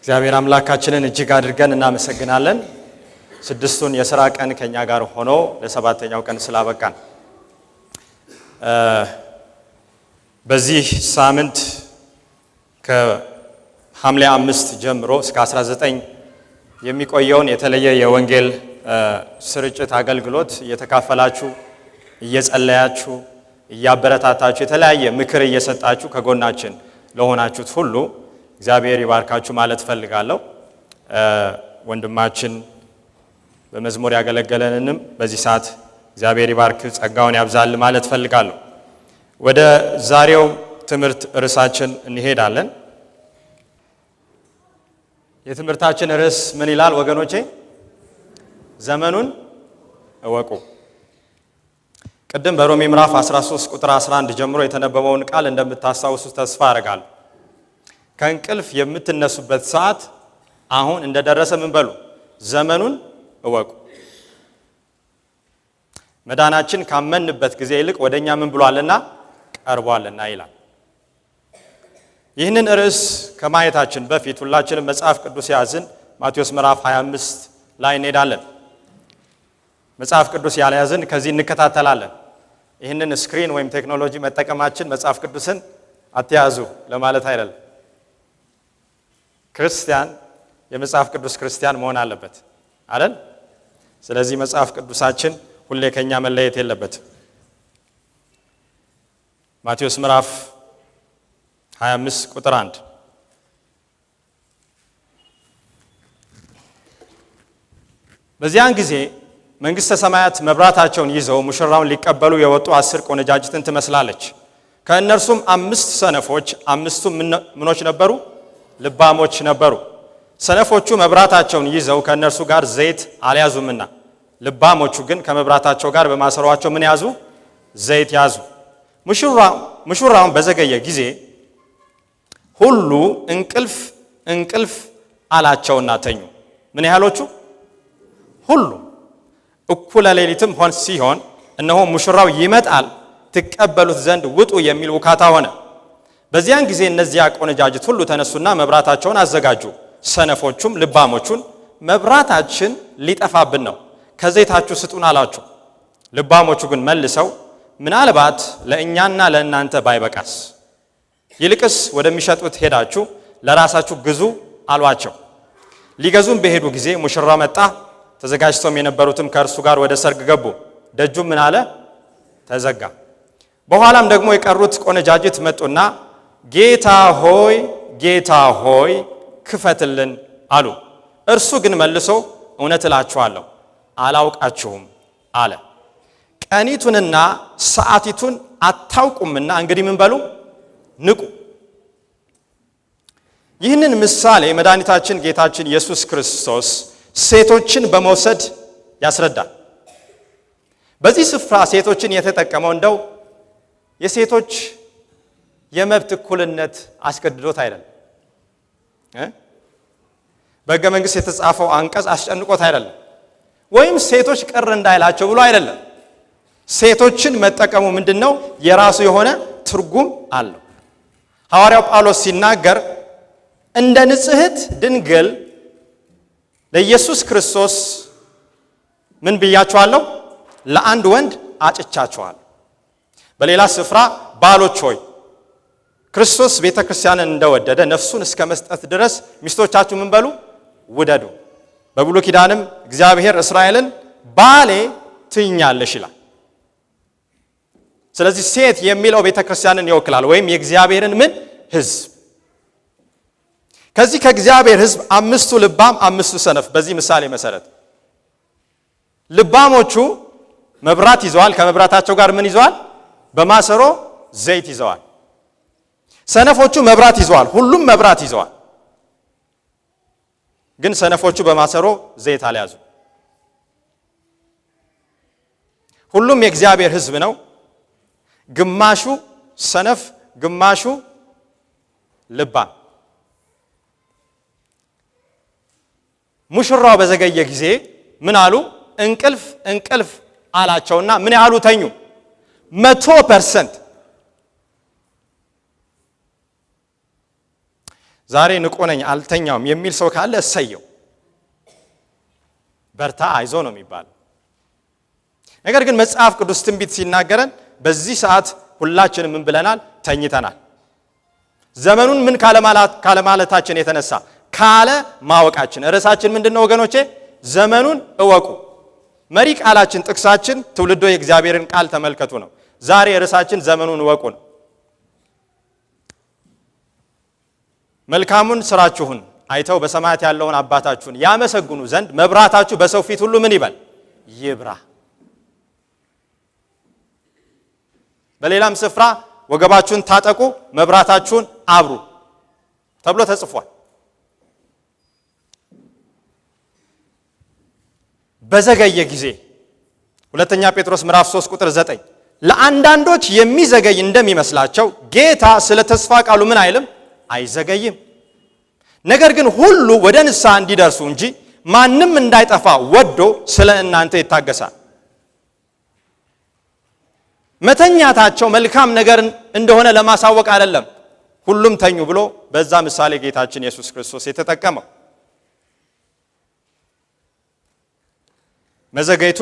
እግዚአብሔር አምላካችንን እጅግ አድርገን እናመሰግናለን። ስድስቱን የሥራ ቀን ከኛ ጋር ሆኖ ለሰባተኛው ቀን ስላበቃን። በዚህ ሳምንት ከሐምሌ 5 ጀምሮ እስከ 19 የሚቆየውን የተለየ የወንጌል ስርጭት አገልግሎት እየተካፈላችሁ፣ እየጸለያችሁ፣ እያበረታታችሁ፣ የተለያየ ምክር እየሰጣችሁ ከጎናችን ለሆናችሁት ሁሉ እግዚአብሔር ይባርካችሁ ማለት እፈልጋለሁ። ወንድማችን በመዝሙር ያገለገለንንም በዚህ ሰዓት እግዚአብሔር ይባርክ፣ ጸጋውን ያብዛል ማለት እፈልጋለሁ። ወደ ዛሬው ትምህርት ርዕሳችን እንሄዳለን። የትምህርታችን ርዕስ ምን ይላል ወገኖቼ? ዘመኑን እወቁ። ቅድም በሮሜ ምዕራፍ 13 ቁጥር 11 ጀምሮ የተነበበውን ቃል እንደምታስታውሱት ተስፋ አደርጋለሁ። ከእንቅልፍ የምትነሱበት ሰዓት አሁን እንደደረሰ ምን በሉ? ዘመኑን እወቁ። መዳናችን ካመንበት ጊዜ ይልቅ ወደኛ ምን ብሏልና? ቀርቧልና ይላል። ይህንን ርዕስ ከማየታችን በፊት ሁላችንም መጽሐፍ ቅዱስ ያዝን ማቴዎስ ምዕራፍ 25 ላይ እንሄዳለን። መጽሐፍ ቅዱስ ያልያዝን ከዚህ እንከታተላለን። ይህንን screen ወይም ቴክኖሎጂ መጠቀማችን መጽሐፍ ቅዱስን አትያዙ ለማለት አይደለም። ክርስቲያን የመጽሐፍ ቅዱስ ክርስቲያን መሆን አለበት አይደል? ስለዚህ መጽሐፍ ቅዱሳችን ሁሌ ከኛ መለየት የለበትም። ማቴዎስ ምዕራፍ 25 ቁጥር 1። በዚያን ጊዜ መንግሥተ ሰማያት መብራታቸውን ይዘው ሙሽራውን ሊቀበሉ የወጡ 10 ቆነጃጅትን ትመስላለች። ከእነርሱም 5 ሰነፎች፣ 5ቱ ምኖች ነበሩ? ልባሞች ነበሩ። ሰነፎቹ መብራታቸውን ይዘው ከእነርሱ ጋር ዘይት አልያዙምና፣ ልባሞቹ ግን ከመብራታቸው ጋር በማሰሯቸው ምን ያዙ? ዘይት ያዙ። ሙሽራውን በዘገየ ጊዜ ሁሉ እንቅልፍ እንቅልፍ አላቸውና ተኙ። ምን ያህሎቹ? ሁሉ። እኩለ ሌሊትም ሆን ሲሆን እነሆ ሙሽራው ይመጣል፣ ትቀበሉት ዘንድ ውጡ የሚል ውካታ ሆነ። በዚያን ጊዜ እነዚያ ቆነጃጅት ሁሉ ተነሱና መብራታቸውን አዘጋጁ። ሰነፎቹም ልባሞቹን መብራታችን ሊጠፋብን ነው፣ ከዘይታችሁ ስጡን አላቸው። ልባሞቹ ግን መልሰው ምናልባት ለእኛና ለእናንተ ባይበቃስ፣ ይልቅስ ወደሚሸጡት ሄዳችሁ ለራሳችሁ ግዙ አሏቸው። ሊገዙም በሄዱ ጊዜ ሙሽራው መጣ። ተዘጋጅተውም የነበሩትም ከእርሱ ጋር ወደ ሰርግ ገቡ። ደጁም ምን አለ? ተዘጋ። በኋላም ደግሞ የቀሩት ቆነጃጅት መጡና ጌታ ሆይ፣ ጌታ ሆይ፣ ክፈትልን አሉ። እርሱ ግን መልሶ እውነት እላችኋለሁ አላውቃችሁም አለ። ቀኒቱንና ሰዓቲቱን አታውቁምና እንግዲህ ምን በሉ? ንቁ። ይህንን ምሳሌ መድኃኒታችን ጌታችን ኢየሱስ ክርስቶስ ሴቶችን በመውሰድ ያስረዳል። በዚህ ስፍራ ሴቶችን የተጠቀመው እንደው የሴቶች የመብት እኩልነት አስገድዶት አይደለም። በሕገ መንግሥት የተጻፈው አንቀጽ አስጨንቆት አይደለም። ወይም ሴቶች ቅር እንዳይላቸው ብሎ አይደለም። ሴቶችን መጠቀሙ ምንድነው? የራሱ የሆነ ትርጉም አለው። ሐዋርያው ጳውሎስ ሲናገር እንደ ንጽሕት ድንግል ለኢየሱስ ክርስቶስ ምን ብያችኋለሁ? ለአንድ ወንድ አጭቻችኋለሁ። በሌላ ስፍራ ባሎች ሆይ ክርስቶስ ቤተክርስቲያንን እንደወደደ ነፍሱን እስከ መስጠት ድረስ ሚስቶቻችሁ ምን በሉ? ውደዱ። በብሉይ ኪዳንም እግዚአብሔር እስራኤልን ባሌ ትይኛለሽ ይላል። ስለዚህ ሴት የሚለው ቤተክርስቲያንን ይወክላል፣ ወይም የእግዚአብሔርን ምን? ሕዝብ። ከዚህ ከእግዚአብሔር ሕዝብ 5ቱ ልባም 5ቱ ሰነፍ። በዚህ ምሳሌ መሰረት ልባሞቹ መብራት ይዘዋል። ከመብራታቸው ጋር ምን ይዘዋል? በማሰሮ ዘይት ይዘዋል። ሰነፎቹ መብራት ይዘዋል። ሁሉም መብራት ይዘዋል። ግን ሰነፎቹ በማሰሮ ዘይት አልያዙ። ሁሉም የእግዚአብሔር ሕዝብ ነው። ግማሹ ሰነፍ፣ ግማሹ ልባም። ሙሽራው በዘገየ ጊዜ ምን አሉ? እንቅልፍ እንቅልፍ አላቸውና ምን ያህሉ ተኙ? 100%። ዛሬ ንቁ ነኝ አልተኛውም የሚል ሰው ካለ እሰየው፣ በርታ፣ አይዞ ነው የሚባለው። ነገር ግን መጽሐፍ ቅዱስ ትንቢት ሲናገረን በዚህ ሰዓት ሁላችንም ምን ብለናል? ተኝተናል። ዘመኑን ምን ካለማለታችን የተነሳ ካለ ማወቃችን። ርዕሳችን ምንድን ነው ወገኖቼ? ዘመኑን እወቁ። መሪ ቃላችን ጥቅሳችን ትውልዶ የእግዚአብሔርን ቃል ተመልከቱ ነው። ዛሬ ርዕሳችን ዘመኑን እወቁ ነው። መልካሙን ስራችሁን አይተው በሰማያት ያለውን አባታችሁን ያመሰግኑ ዘንድ መብራታችሁ በሰው ፊት ሁሉ ምን ይበል? ይብራ። በሌላም ስፍራ ወገባችሁን ታጠቁ፣ መብራታችሁን አብሩ ተብሎ ተጽፏል። በዘገየ ጊዜ ሁለተኛ ጴጥሮስ ምዕራፍ 3 ቁጥር 9 ለአንዳንዶች የሚዘገይ እንደሚመስላቸው ጌታ ስለ ተስፋ ቃሉ ምን አይልም? አይዘገይም። ነገር ግን ሁሉ ወደ ንስሐ እንዲደርሱ እንጂ ማንም እንዳይጠፋ ወዶ ስለ እናንተ ይታገሳል። መተኛታቸው መልካም ነገር እንደሆነ ለማሳወቅ አይደለም፣ ሁሉም ተኙ ብሎ በዛ ምሳሌ ጌታችን ኢየሱስ ክርስቶስ የተጠቀመው። መዘገየቱ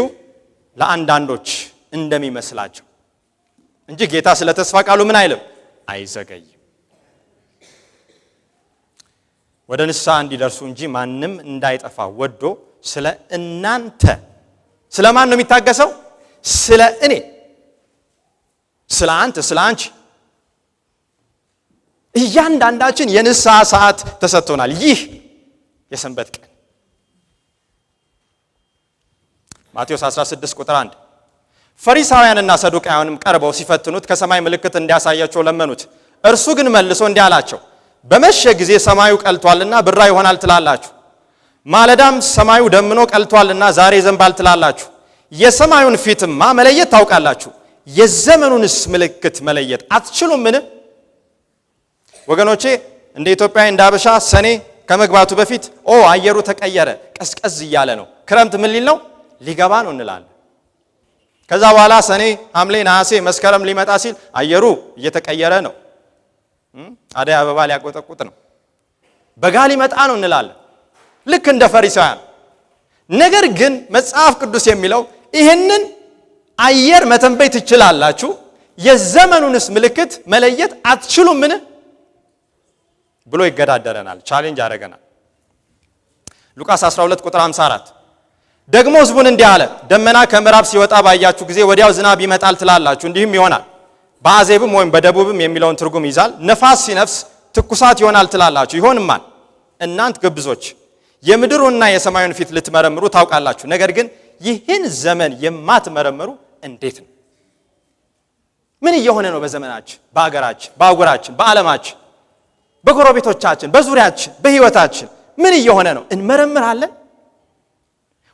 ለአንዳንዶች እንደሚመስላቸው እንጂ ጌታ ስለ ተስፋ ቃሉ ምን አይልም? አይዘገይም። ወደ ንስሐ እንዲደርሱ እንጂ ማንም እንዳይጠፋ ወዶ ስለ እናንተ። ስለ ማን ነው የሚታገሰው? ስለ እኔ፣ ስለ አንተ፣ ስለ አንቺ። እያንዳንዳችን የንስሐ ሰዓት ተሰጥቶናል። ይህ የሰንበት ቀን ማቴዎስ 16 ቁጥር 1 ፈሪሳውያንና ሰዱቃውያንም ቀርበው ሲፈትኑት ከሰማይ ምልክት እንዲያሳያቸው ለመኑት። እርሱ ግን መልሶ እንዲህ አላቸው፣ በመሸ ጊዜ ሰማዩ ቀልቷልና ብራ ይሆናል ትላላችሁ፣ ማለዳም ሰማዩ ደምኖ ቀልቷልና ዛሬ ይዘንባል ትላላችሁ። የሰማዩን ፊትማ መለየት ታውቃላችሁ፣ የዘመኑንስ ምልክት መለየት አትችሉምን? ወገኖቼ እንደ ኢትዮጵያ እንደ አበሻ ሰኔ ከመግባቱ በፊት አየሩ ተቀየረ፣ ቀዝቀዝ እያለ ነው፣ ክረምት ምን ሊል ነው? ሊገባ ነው እንላለን። ከዛ በኋላ ሰኔ፣ ሐምሌ፣ ነሐሴ፣ መስከረም ሊመጣ ሲል አየሩ እየተቀየረ ነው፣ አደይ አበባ ሊያቆጠቁጥ ነው፣ በጋ ሊመጣ ነው እንላለን። ልክ እንደ ፈሪሳውያን። ነገር ግን መጽሐፍ ቅዱስ የሚለው ይህንን አየር መተንበይ ትችላላችሁ፣ የዘመኑንስ ምልክት መለየት አትችሉምን ብሎ ይገዳደረናል፣ challenge ያደርገናል። ሉቃስ 12 ቁጥር 54 ደግሞ ሕዝቡን እንዲህ አለ፣ ደመና ከምዕራብ ሲወጣ ባያችሁ ጊዜ ወዲያው ዝናብ ይመጣል ትላላችሁ፣ እንዲህም ይሆናል። በአዜብም ወይም በደቡብም የሚለውን ትርጉም ይዛል። ነፋስ ሲነፍስ ትኩሳት ይሆናል ትላላችሁ፣ ይሆንማል። እናንት ግብዞች የምድሩንና የሰማዩን ፊት ልትመረምሩ ታውቃላችሁ፣ ነገር ግን ይህን ዘመን የማትመረምሩ እንዴት ነው? ምን እየሆነ ነው? በዘመናችን፣ በአገራችን፣ በአህጉራችን፣ በዓለማችን፣ በጎረቤቶቻችን፣ በዙሪያችን፣ በህይወታችን ምን እየሆነ ነው? እንመረምራለን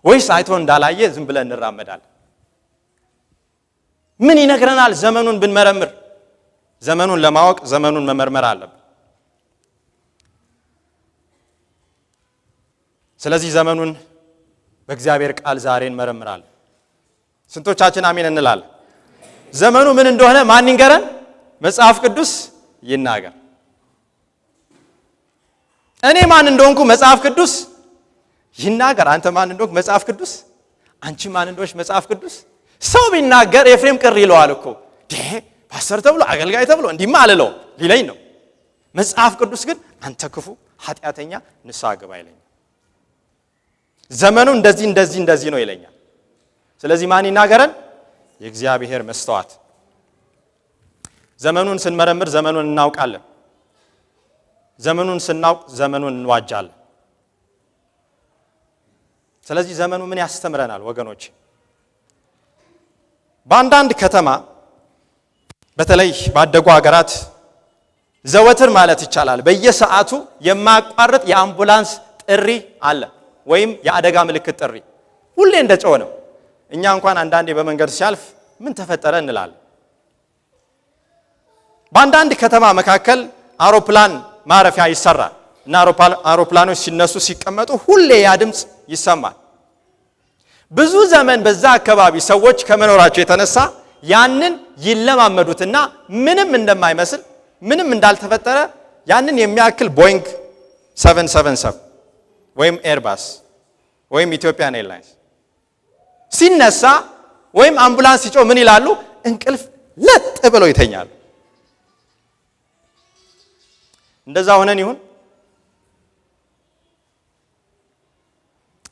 ወይስ አይቶ እንዳላየ ዝም ብለን እንራመዳለን? ምን ይነግረናል ዘመኑን ብንመረምር? ዘመኑን ለማወቅ ዘመኑን መመርመር አለብን። ስለዚህ ዘመኑን በእግዚአብሔር ቃል ዛሬ እንመረምራለን። ስንቶቻችን አሜን እንላለን? ዘመኑ ምን እንደሆነ ማን ይንገረን? መጽሐፍ ቅዱስ ይናገር። እኔ ማን እንደሆንኩ መጽሐፍ ቅዱስ ይናገር። አንተ ማን እንደሆንክ መጽሐፍ ቅዱስ፣ አንቺ ማን እንደሆንሽ መጽሐፍ ቅዱስ። ሰው ቢናገር ኤፍሬም ቅር ይለዋል እኮ፣ ፓስተር ተብሎ አገልጋይ ተብሎ እንዲህማ አልለውም ሊለኝ ነው። መጽሐፍ ቅዱስ ግን አንተ ክፉ ኃጢአተኛ ንስሐ ግባ ይለኛል። ዘመኑ እንደዚህ እንደዚህ እንደዚህ ነው ይለኛል። ስለዚህ ማን ይናገረን? የእግዚአብሔር መስተዋት። ዘመኑን ስንመረምር ዘመኑን እናውቃለን። ዘመኑን ስናውቅ ዘመኑን እንዋጃለን። ስለዚህ ዘመኑ ምን ያስተምረናል ወገኖች? በአንዳንድ ከተማ በተለይ ባደጉ ሀገራት ዘወትር ማለት ይቻላል በየሰዓቱ የማያቋርጥ የአምቡላንስ ጥሪ አለ፣ ወይም የአደጋ ምልክት ጥሪ። ሁሌ እንደጮኸ ነው። እኛ እንኳን አንዳንዴ በመንገድ ሲያልፍ ምን ተፈጠረ እንላለን። በአንዳንድ ከተማ መካከል አውሮፕላን ማረፊያ ይሰራል እና አውሮፕላኖች ሲነሱ ሲቀመጡ ሁሌ ያ ድምፅ ይሰማል። ብዙ ዘመን በዛ አካባቢ ሰዎች ከመኖራቸው የተነሳ ያንን ይለማመዱትና ምንም እንደማይመስል ምንም እንዳልተፈጠረ ያንን የሚያክል ቦይንግ 777 ወይም Airbus ወይም Ethiopian Airlines ሲነሳ ወይም አምቡላንስ ሲጮህ ምን ይላሉ? እንቅልፍ ለጥ ብለው ይተኛሉ። እንደዛ ሆነን ይሁን?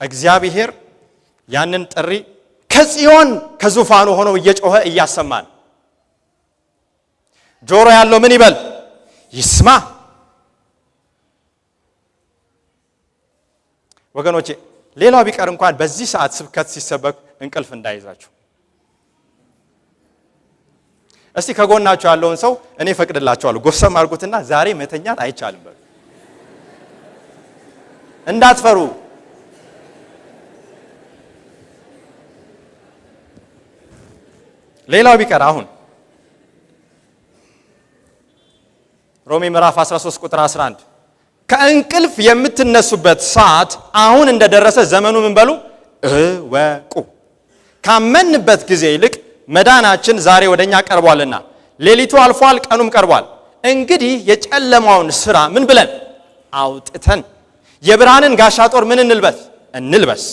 እግዚአብሔር ያንን ጥሪ ከጽዮን ከዙፋኑ ሆኖ እየጮኸ እያሰማን፣ ጆሮ ያለው ምን ይበል? ይስማ። ወገኖቼ፣ ሌላው ቢቀር እንኳን በዚህ ሰዓት ስብከት ሲሰበክ እንቅልፍ እንዳይዛችሁ። እስቲ ከጎናችሁ ያለውን ሰው እኔ ፈቅድላችኋለሁ፣ ጎሰም አድርጉትና ዛሬ መተኛት አይቻልም በሉ። እንዳትፈሩ። ሌላው ቢቀር አሁን ሮሜ ምዕራፍ 13 ቁጥር 11፣ ከእንቅልፍ የምትነሱበት ሰዓት አሁን እንደደረሰ ዘመኑ ምን በሉ? እወቁ። ካመንበት ጊዜ ይልቅ መዳናችን ዛሬ ወደኛ ቀርቧልና፣ ሌሊቱ አልፏል፣ ቀኑም ቀርቧል። እንግዲህ የጨለማውን ስራ ምን ብለን አውጥተን የብርሃንን ጋሻ ጦር ምን እንልበስ? እንልበስ።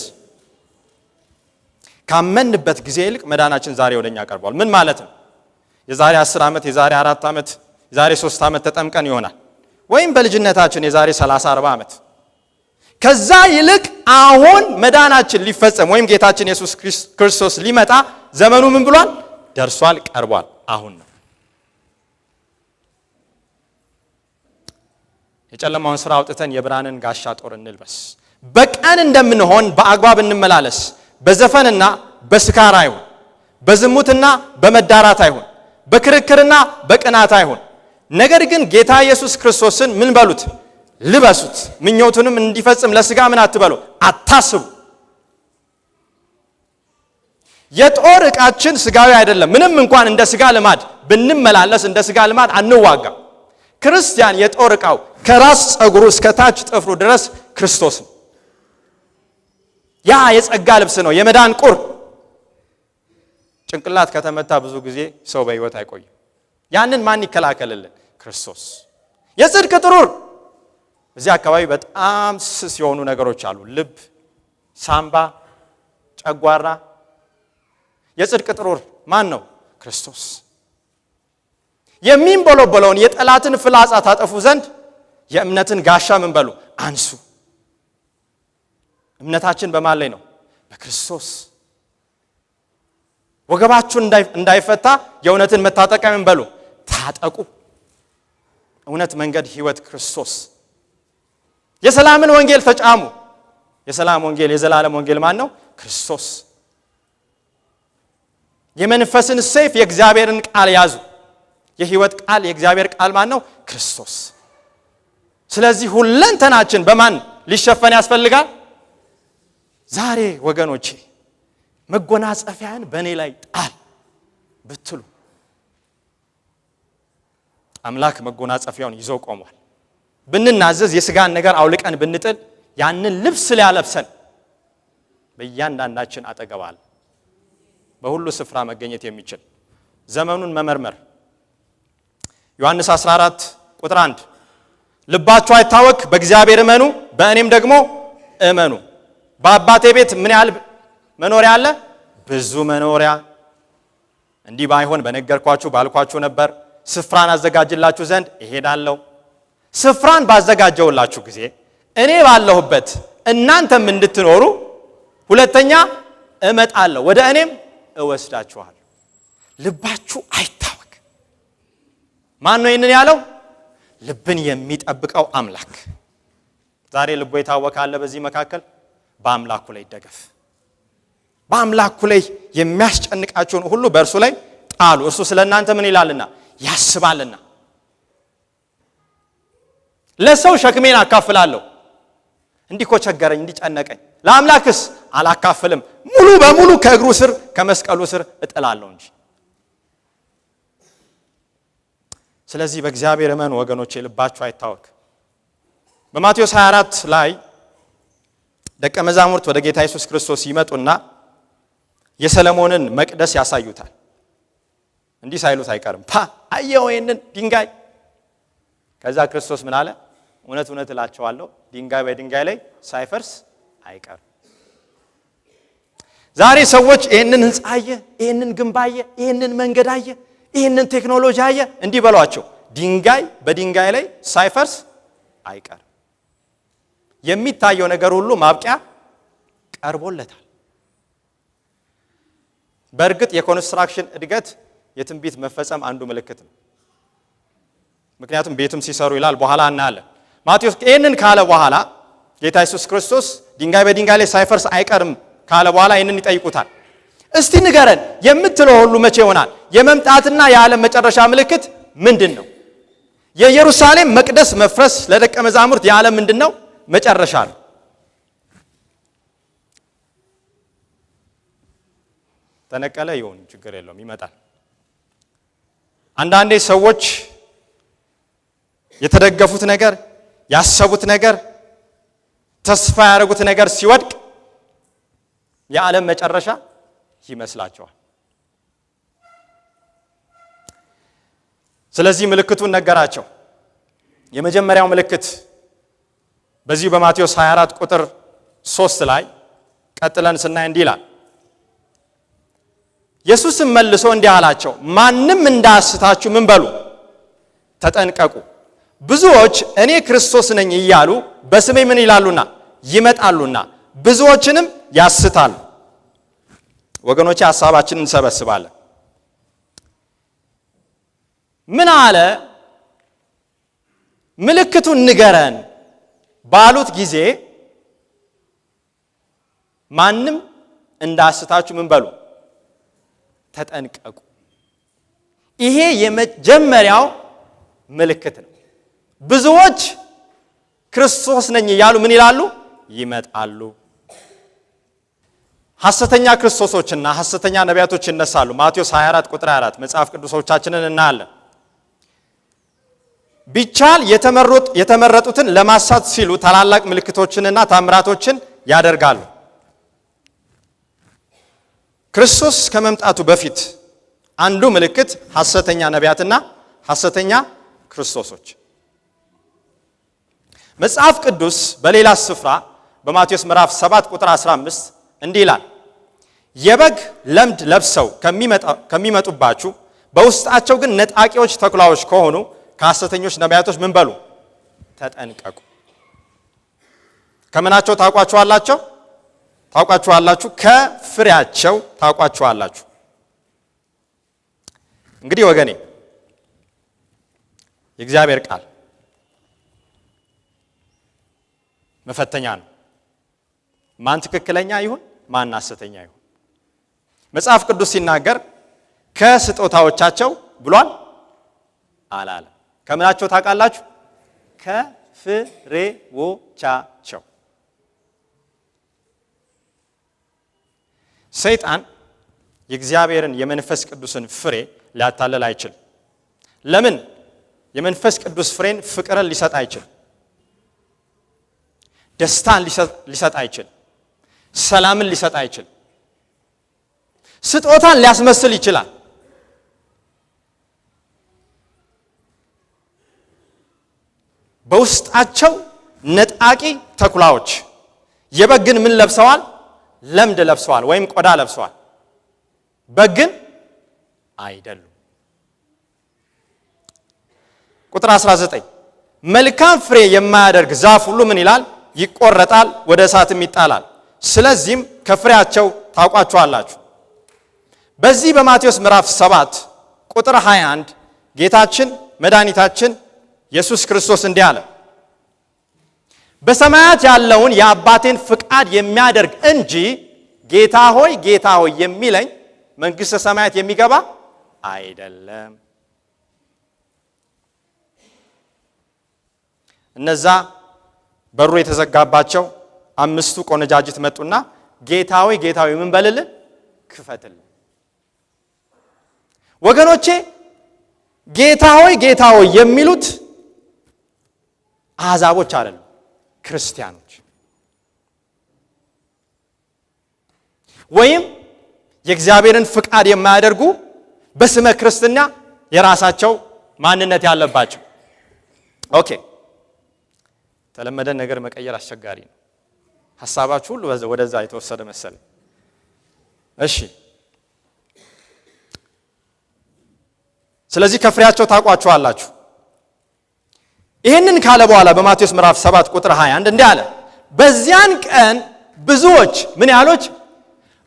ካመንበት ጊዜ ይልቅ መዳናችን ዛሬ ወደኛ ቀርቧል። ምን ማለት ነው? የዛሬ 10 ዓመት፣ የዛሬ 4 ዓመት፣ የዛሬ 3 ዓመት ተጠምቀን ይሆናል፣ ወይም በልጅነታችን የዛሬ 30 40 ዓመት። ከዛ ይልቅ አሁን መዳናችን ሊፈጸም ወይም ጌታችን ኢየሱስ ክርስቶስ ሊመጣ ዘመኑ ምን ብሏል? ደርሷል፣ ቀርቧል። አሁን ነው። የጨለማውን ስራ አውጥተን የብርሃንን ጋሻ ጦር እንልበስ። በቀን እንደምንሆን በአግባብ እንመላለስ። በዘፈንና በስካር አይሁን፣ በዝሙትና በመዳራት አይሁን፣ በክርክርና በቅናት አይሁን። ነገር ግን ጌታ ኢየሱስ ክርስቶስን ምን በሉት? ልበሱት። ምኞቱንም እንዲፈጽም ለስጋ ምን አትበሉ? አታስቡ። የጦር ዕቃችን ስጋዊ አይደለም። ምንም እንኳን እንደ ስጋ ልማድ ብንመላለስ እንደ ስጋ ልማድ አንዋጋም። ክርስቲያን የጦር ዕቃው ከራስ ጸጉሩ እስከ ታች ጥፍሩ ድረስ ክርስቶስ ነው። ያ የጸጋ ልብስ ነው፣ የመዳን ቁር። ጭንቅላት ከተመታ ብዙ ጊዜ ሰው በሕይወት አይቆይም። ያንን ማን ይከላከልልን? ክርስቶስ። የጽድቅ ጥሩር፣ እዚህ አካባቢ በጣም ስስ የሆኑ ነገሮች አሉ። ልብ፣ ሳምባ፣ ጨጓራ። የጽድቅ ጥሩር ማን ነው? ክርስቶስ። የሚንበለበለውን የጠላትን ፍላጻ ታጠፉ ዘንድ የእምነትን ጋሻ ምን በሉ? አንሱ። እምነታችን በማን ላይ ነው? በክርስቶስ። ወገባችሁን እንዳይፈታ የእውነትን መታጠቂያ ምን በሉ? ታጠቁ። እውነት፣ መንገድ፣ ህይወት ክርስቶስ። የሰላምን ወንጌል ተጫሙ። የሰላም ወንጌል፣ የዘላለም ወንጌል ማን ነው? ክርስቶስ። የመንፈስን ሰይፍ የእግዚአብሔርን ቃል ያዙ። የህይወት ቃል፣ የእግዚአብሔር ቃል ማን ነው? ክርስቶስ። ስለዚህ ሁለንተናችን በማን ሊሸፈን ያስፈልጋል? ዛሬ ወገኖቼ መጎናጸፊያን በእኔ ላይ ጣል ብትሉ አምላክ መጎናጸፊያውን ይዞ ቆሟል። ብንናዘዝ፣ የስጋን ነገር አውልቀን ብንጥል ያንን ልብስ ሊያለብሰን በእያንዳንዳችን አጠገብ አለ። በሁሉ ስፍራ መገኘት የሚችል። ዘመኑን መመርመር፣ ዮሐንስ 14 ቁጥር 1፣ ልባችሁ አይታወክ፣ በእግዚአብሔር እመኑ፣ በእኔም ደግሞ እመኑ። በአባቴ ቤት ምን ያህል መኖሪያ አለ? ብዙ መኖሪያ። እንዲህ ባይሆን በነገርኳችሁ ባልኳችሁ ነበር። ስፍራን አዘጋጅላችሁ ዘንድ እሄዳለሁ። ስፍራን ባዘጋጀውላችሁ ጊዜ እኔ ባለሁበት እናንተም እንድትኖሩ ሁለተኛ እመጣለሁ፣ ወደ እኔም እወስዳችኋለሁ። ልባችሁ አይታወክ። ማን ነው ይህንን ያለው? ልብን የሚጠብቀው አምላክ። ዛሬ ልቦ የታወከ አለ በዚህ መካከል? በአምላኩ ላይ ይደገፍ። በአምላኩ ላይ የሚያስጨንቃቸውን ሁሉ በእርሱ ላይ ጣሉ። እርሱ ስለ እናንተ ምን ይላልና? ያስባልና። ለሰው ሸክሜን አካፍላለሁ። እንዲህ እኮ ቸገረኝ፣ እንዲህ ጨነቀኝ። ለአምላክስ አላካፍልም። ሙሉ በሙሉ ከእግሩ ስር ከመስቀሉ ስር እጥላለሁ እንጂ። ስለዚህ በእግዚአብሔር እመኑ ወገኖቼ፣ ልባችሁ አይታወክ። በማቴዎስ 24 ላይ ደቀ መዛሙርት ወደ ጌታ ኢየሱስ ክርስቶስ ይመጡና የሰለሞንን መቅደስ ያሳዩታል። እንዲህ ሳይሉት አይቀርም። ፓ፣ አየው ይህንን ድንጋይ? ከዛ ክርስቶስ ምን አለ? እውነት እውነት እላችኋለሁ ድንጋይ በድንጋይ ላይ ሳይፈርስ አይቀርም። ዛሬ ሰዎች ይህንን ህንፃ አየ፣ ይህንን ግንብ አየ፣ ይህንን መንገድ አየ፣ ይህንን ቴክኖሎጂ አየ፣ እንዲህ በሏቸው፣ ድንጋይ በድንጋይ ላይ ሳይፈርስ አይቀርም። የሚታየው ነገር ሁሉ ማብቂያ ቀርቦለታል። በእርግጥ የኮንስትራክሽን እድገት የትንቢት መፈጸም አንዱ ምልክት ነው። ምክንያቱም ቤቱም ሲሰሩ ይላል፣ በኋላ እናያለን። ማቴዎስ ይህንን ካለ በኋላ ጌታ ኢየሱስ ክርስቶስ ድንጋይ በድንጋይ ላይ ሳይፈርስ አይቀርም ካለ በኋላ ይህንን ይጠይቁታል። እስቲ ንገረን፣ የምትለው ሁሉ መቼ ይሆናል? የመምጣትና የዓለም መጨረሻ ምልክት ምንድን ነው? የኢየሩሳሌም መቅደስ መፍረስ ለደቀ መዛሙርት የዓለም ምንድን ነው? መጨረሻ ነው። ተነቀለ ይሁን ችግር የለውም፣ ይመጣል። አንዳንዴ ሰዎች የተደገፉት ነገር፣ ያሰቡት ነገር፣ ተስፋ ያደረጉት ነገር ሲወድቅ የዓለም መጨረሻ ይመስላቸዋል። ስለዚህ ምልክቱን ነገራቸው። የመጀመሪያው ምልክት በዚሁ በማቴዎስ 24 ቁጥር 3 ላይ ቀጥለን ስናይ እንዲህ ይላል። ኢየሱስም መልሶ እንዲህ አላቸው፣ ማንም እንዳያስታችሁ ምን በሉ? ተጠንቀቁ። ብዙዎች እኔ ክርስቶስ ነኝ እያሉ በስሜ ምን ይላሉና? ይመጣሉና ብዙዎችንም ያስታሉ። ወገኖቼ ሐሳባችንን እንሰበስባለን። ምን አለ? ምልክቱን ንገረን ባሉት ጊዜ ማንም እንዳያስታችሁ ምን በሉ? ተጠንቀቁ። ይሄ የመጀመሪያው ምልክት ነው። ብዙዎች ክርስቶስ ነኝ እያሉ ምን ይላሉ? ይመጣሉ። ሐሰተኛ ክርስቶሶችና ሐሰተኛ ነቢያቶች ይነሳሉ። ማቴዎስ 24 ቁጥር 24 መጽሐፍ ቅዱሶቻችንን እናያለን። ቢቻል የተመረጡትን ለማሳት ሲሉ ታላላቅ ምልክቶችንና ታምራቶችን ያደርጋሉ። ክርስቶስ ከመምጣቱ በፊት አንዱ ምልክት ሐሰተኛ ነቢያትና ሐሰተኛ ክርስቶሶች። መጽሐፍ ቅዱስ በሌላ ስፍራ በማቴዎስ ምዕራፍ 7 ቁጥር 15 እንዲህ ይላል፣ የበግ ለምድ ለብሰው ከሚመጡባችሁ በውስጣቸው ግን ነጣቂዎች ተኩላዎች ከሆኑ ከሐሰተኞች ነቢያቶች ምን በሉ? ተጠንቀቁ። ከምናቸው ታውቋቸዋላችሁ? ታውቋቸዋላችሁ፣ ከፍሬያቸው ታውቋቸዋላችሁ። እንግዲህ ወገኔ የእግዚአብሔር ቃል መፈተኛ ነው። ማን ትክክለኛ ይሁን ማን ሐሰተኛ ይሁን። መጽሐፍ ቅዱስ ሲናገር ከስጦታዎቻቸው ብሏል አላለም። ከምናቸው ታውቃላችሁ? ከፍሬዎቻቸው። ሰይጣን የእግዚአብሔርን የመንፈስ ቅዱስን ፍሬ ሊያታልል አይችልም። ለምን? የመንፈስ ቅዱስ ፍሬን ፍቅርን ሊሰጥ አይችልም። ደስታን ሊሰጥ አይችልም። ሰላምን ሊሰጥ አይችልም። ስጦታን ሊያስመስል ይችላል። በውስጣቸው ነጣቂ ተኩላዎች የበግን ምን ለብሰዋል? ለምድ ለብሰዋል ወይም ቆዳ ለብሰዋል። በግን አይደሉም። ቁጥር 19 መልካም ፍሬ የማያደርግ ዛፍ ሁሉ ምን ይላል? ይቆረጣል፣ ወደ እሳትም ይጣላል። ስለዚህም ከፍሬያቸው ታውቋቸዋላችሁ። በዚህ በማቴዎስ ምዕራፍ 7 ቁጥር 21 ጌታችን መድኃኒታችን ኢየሱስ ክርስቶስ እንዲህ አለ፣ በሰማያት ያለውን የአባቴን ፍቃድ የሚያደርግ እንጂ ጌታ ሆይ ጌታ ሆይ የሚለኝ መንግሥተ ሰማያት የሚገባ አይደለም። እነዛ በሩ የተዘጋባቸው አምስቱ ቆነጃጅት መጡና ጌታ ሆይ ጌታ ሆይ ምን በልልን? ክፈትልን። ወገኖቼ ጌታ ሆይ ጌታ ሆይ የሚሉት አሕዛቦች አይደሉም፣ ክርስቲያኖች ወይም የእግዚአብሔርን ፍቃድ የማያደርጉ በስመ ክርስትና የራሳቸው ማንነት ያለባቸው። Okay፣ የተለመደ ነገር መቀየር አስቸጋሪ ነው። ሐሳባችሁ ሁሉ ወደዛ የተወሰደ መሰለ። እሺ፣ ስለዚህ ከፍሬያቸው ታውቋቸዋላችሁ። ይህንን ካለ በኋላ በማቴዎስ ምዕራፍ 7 ቁጥር 21 እንዲህ አለ፣ በዚያን ቀን ብዙዎች ምን ያህሎች?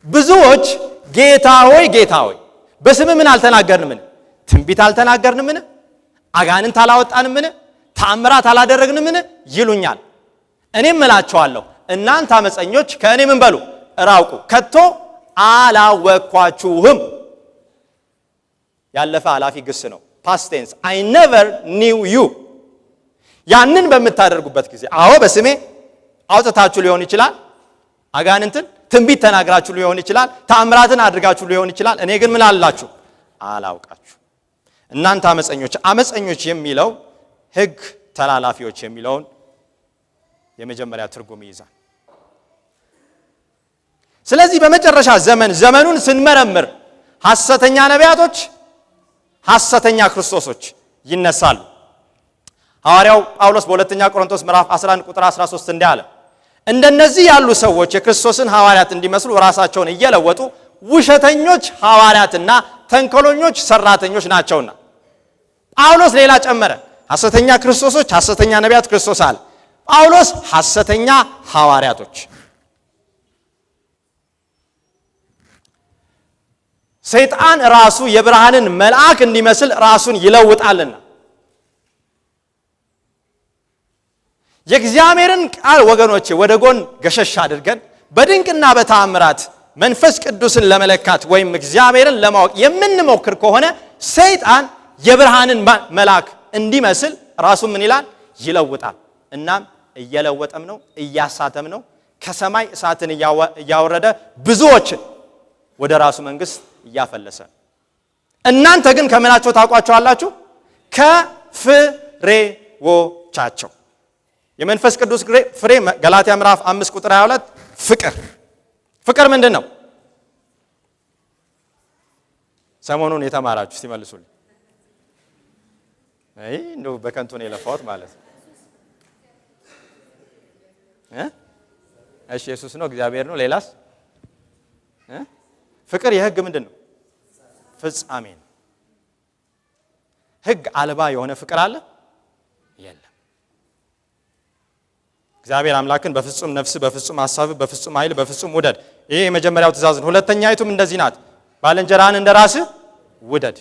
ብዙዎች ጌታ ሆይ ጌታ ሆይ በስምህ ምን አልተናገርንምን? ትንቢት አልተናገርንምን? አጋንንት አላወጣንምን? ተአምራት አላደረግንምን? ይሉኛል። እኔም እላቸዋለሁ እናንተ አመፀኞች ከእኔ ምን በሉ? እራቁ፣ ከቶ አላወቅኳችሁም። ያለፈ ኃላፊ ግስ ነው፣ past tense። I never knew you። ያንን በምታደርጉበት ጊዜ አዎ በስሜ አውጥታችሁ ሊሆን ይችላል አጋንንትን፣ ትንቢት ተናግራችሁ ሊሆን ይችላል፣ ተአምራትን አድርጋችሁ ሊሆን ይችላል። እኔ ግን ምን አላችሁ? አላውቃችሁ። እናንተ አመፀኞች። አመፀኞች የሚለው ሕግ ተላላፊዎች የሚለውን የመጀመሪያ ትርጉም ይይዛል። ስለዚህ በመጨረሻ ዘመን ዘመኑን ስንመረምር ሐሰተኛ ነቢያቶች፣ ሐሰተኛ ክርስቶሶች ይነሳሉ። ሐዋርያው ጳውሎስ በሁለተኛ ቆሮንቶስ ምዕራፍ 11 ቁጥር 13 እንዲህ አለ፣ እንደነዚህ ያሉ ሰዎች የክርስቶስን ሐዋርያት እንዲመስሉ ራሳቸውን እየለወጡ ውሸተኞች ሐዋርያትና ተንኮለኞች ሰራተኞች ናቸውና። ጳውሎስ ሌላ ጨመረ። ሐሰተኛ ክርስቶሶች፣ ሐሰተኛ ነቢያት ክርስቶስ አለ። ጳውሎስ ሐሰተኛ ሐዋርያቶች። ሰይጣን ራሱ የብርሃንን መልአክ እንዲመስል ራሱን ይለውጣልና የእግዚአብሔርን ቃል ወገኖቼ ወደ ጎን ገሸሽ አድርገን በድንቅና በተአምራት መንፈስ ቅዱስን ለመለካት ወይም እግዚአብሔርን ለማወቅ የምንሞክር ከሆነ ሰይጣን የብርሃንን መልአክ እንዲመስል ራሱ ምን ይላል? ይለውጣል። እናም እየለወጠም ነው፣ እያሳተም ነው። ከሰማይ እሳትን እያወረደ ብዙዎችን ወደ ራሱ መንግስት እያፈለሰ። እናንተ ግን ከምናቸው ታውቋቸዋላችሁ? ከፍሬዎቻቸው። የመንፈስ ቅዱስ ፍሬ ገላትያ ምዕራፍ 5 ቁጥር 22 ፍቅር። ፍቅር ምንድን ነው? ሰሞኑን የተማራችሁ እስቲ መልሱልኝ። አይ እንደው በከንቱ ነው የለፋሁት ማለት ነው። እሺ ኢየሱስ ነው፣ እግዚአብሔር ነው። ሌላስ? ፍቅር የህግ ምንድን ነው? ፍጻሜ ነው። ህግ አልባ የሆነ ፍቅር አለ? የለም። እግዚአብሔር አምላክን በፍጹም ነፍስ፣ በፍጹም ሐሳብ፣ በፍጹም ኃይል፣ በፍጹም ውደድ። ይሄ የመጀመሪያው ትእዛዝ ነው። ሁለተኛይቱም እንደዚህ ናት፣ ባልንጀራህን እንደ ራስህ ውደድ።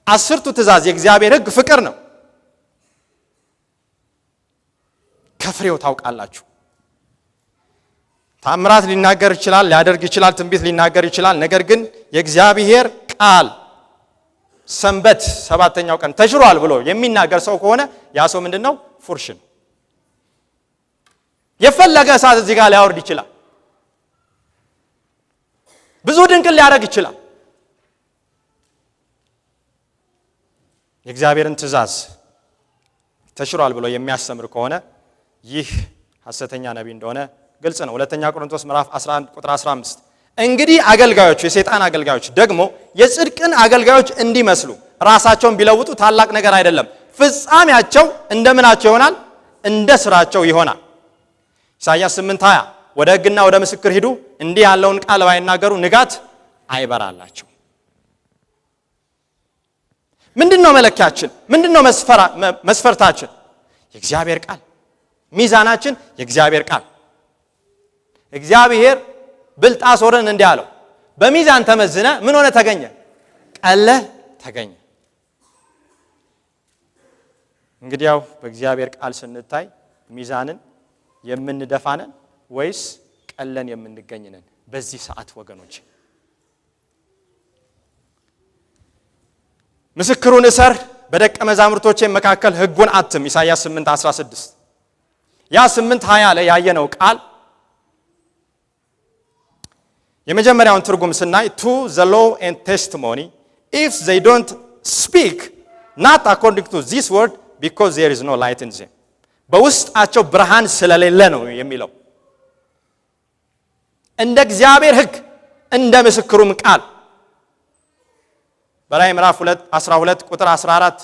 10ቱ ትእዛዝ የእግዚአብሔር ህግ ፍቅር ነው። ከፍሬው ታውቃላችሁ። ታምራት ሊናገር ይችላል፣ ሊያደርግ ይችላል፣ ትንቢት ሊናገር ይችላል። ነገር ግን የእግዚአብሔር ቃል ሰንበት 7ኛው ቀን ተሽሯል ብሎ የሚናገር ሰው ከሆነ ያ ሰው ምንድነው? ፉርሽ ነው። የፈለገ እሳት እዚህ ጋር ሊያወርድ ይችላል። ብዙ ድንቅን ሊያደርግ ይችላል። የእግዚአብሔርን ትእዛዝ ተሽሯል ብሎ የሚያስተምር ከሆነ ይህ ሐሰተኛ ነቢይ እንደሆነ ግልጽ ነው። ሁለተኛ ቆሮንቶስ ምዕራፍ 11 ቁጥር 15 እንግዲህ አገልጋዮች፣ የሰይጣን አገልጋዮች ደግሞ የጽድቅን አገልጋዮች እንዲመስሉ ራሳቸውን ቢለውጡ ታላቅ ነገር አይደለም። ፍጻሜያቸው እንደምናቸው ይሆናል? እንደ ስራቸው ይሆናል። ኢሳይያስ 8:20 ወደ ሕግና ወደ ምስክር ሂዱ፣ እንዲህ ያለውን ቃል ባይናገሩ ንጋት አይበራላቸው። ምንድነው መለኪያችን? ምንድነው መስፈርታችን? የእግዚአብሔር ቃል። ሚዛናችን የእግዚአብሔር ቃል። እግዚአብሔር ብልጣሶርን እንዲህ አለው፣ በሚዛን ተመዝነ ምን ሆነ ተገኘ? ቀለ ተገኘ። እንግዲያው በእግዚአብሔር ቃል ስንታይ ሚዛንን የምንደፋ ነን ወይስ ቀለን የምንገኝ ነን? በዚህ ሰዓት ወገኖች ምስክሩን እሰር፣ በደቀ መዛሙርቶቼ መካከል ሕጉን አትም። ኢሳይያስ 8:16። ያ 8:20 ላይ ያየነው ቃል የመጀመሪያውን ትርጉም ስናይ to the law and testimony if they don't speak not according to this word because there is no light in them። በውስጣቸው ብርሃን ስለሌለ ነው የሚለው። እንደ እግዚአብሔር ሕግ እንደ ምስክሩም ቃል በራእይ ምዕራፍ 2 12 ቁጥር 14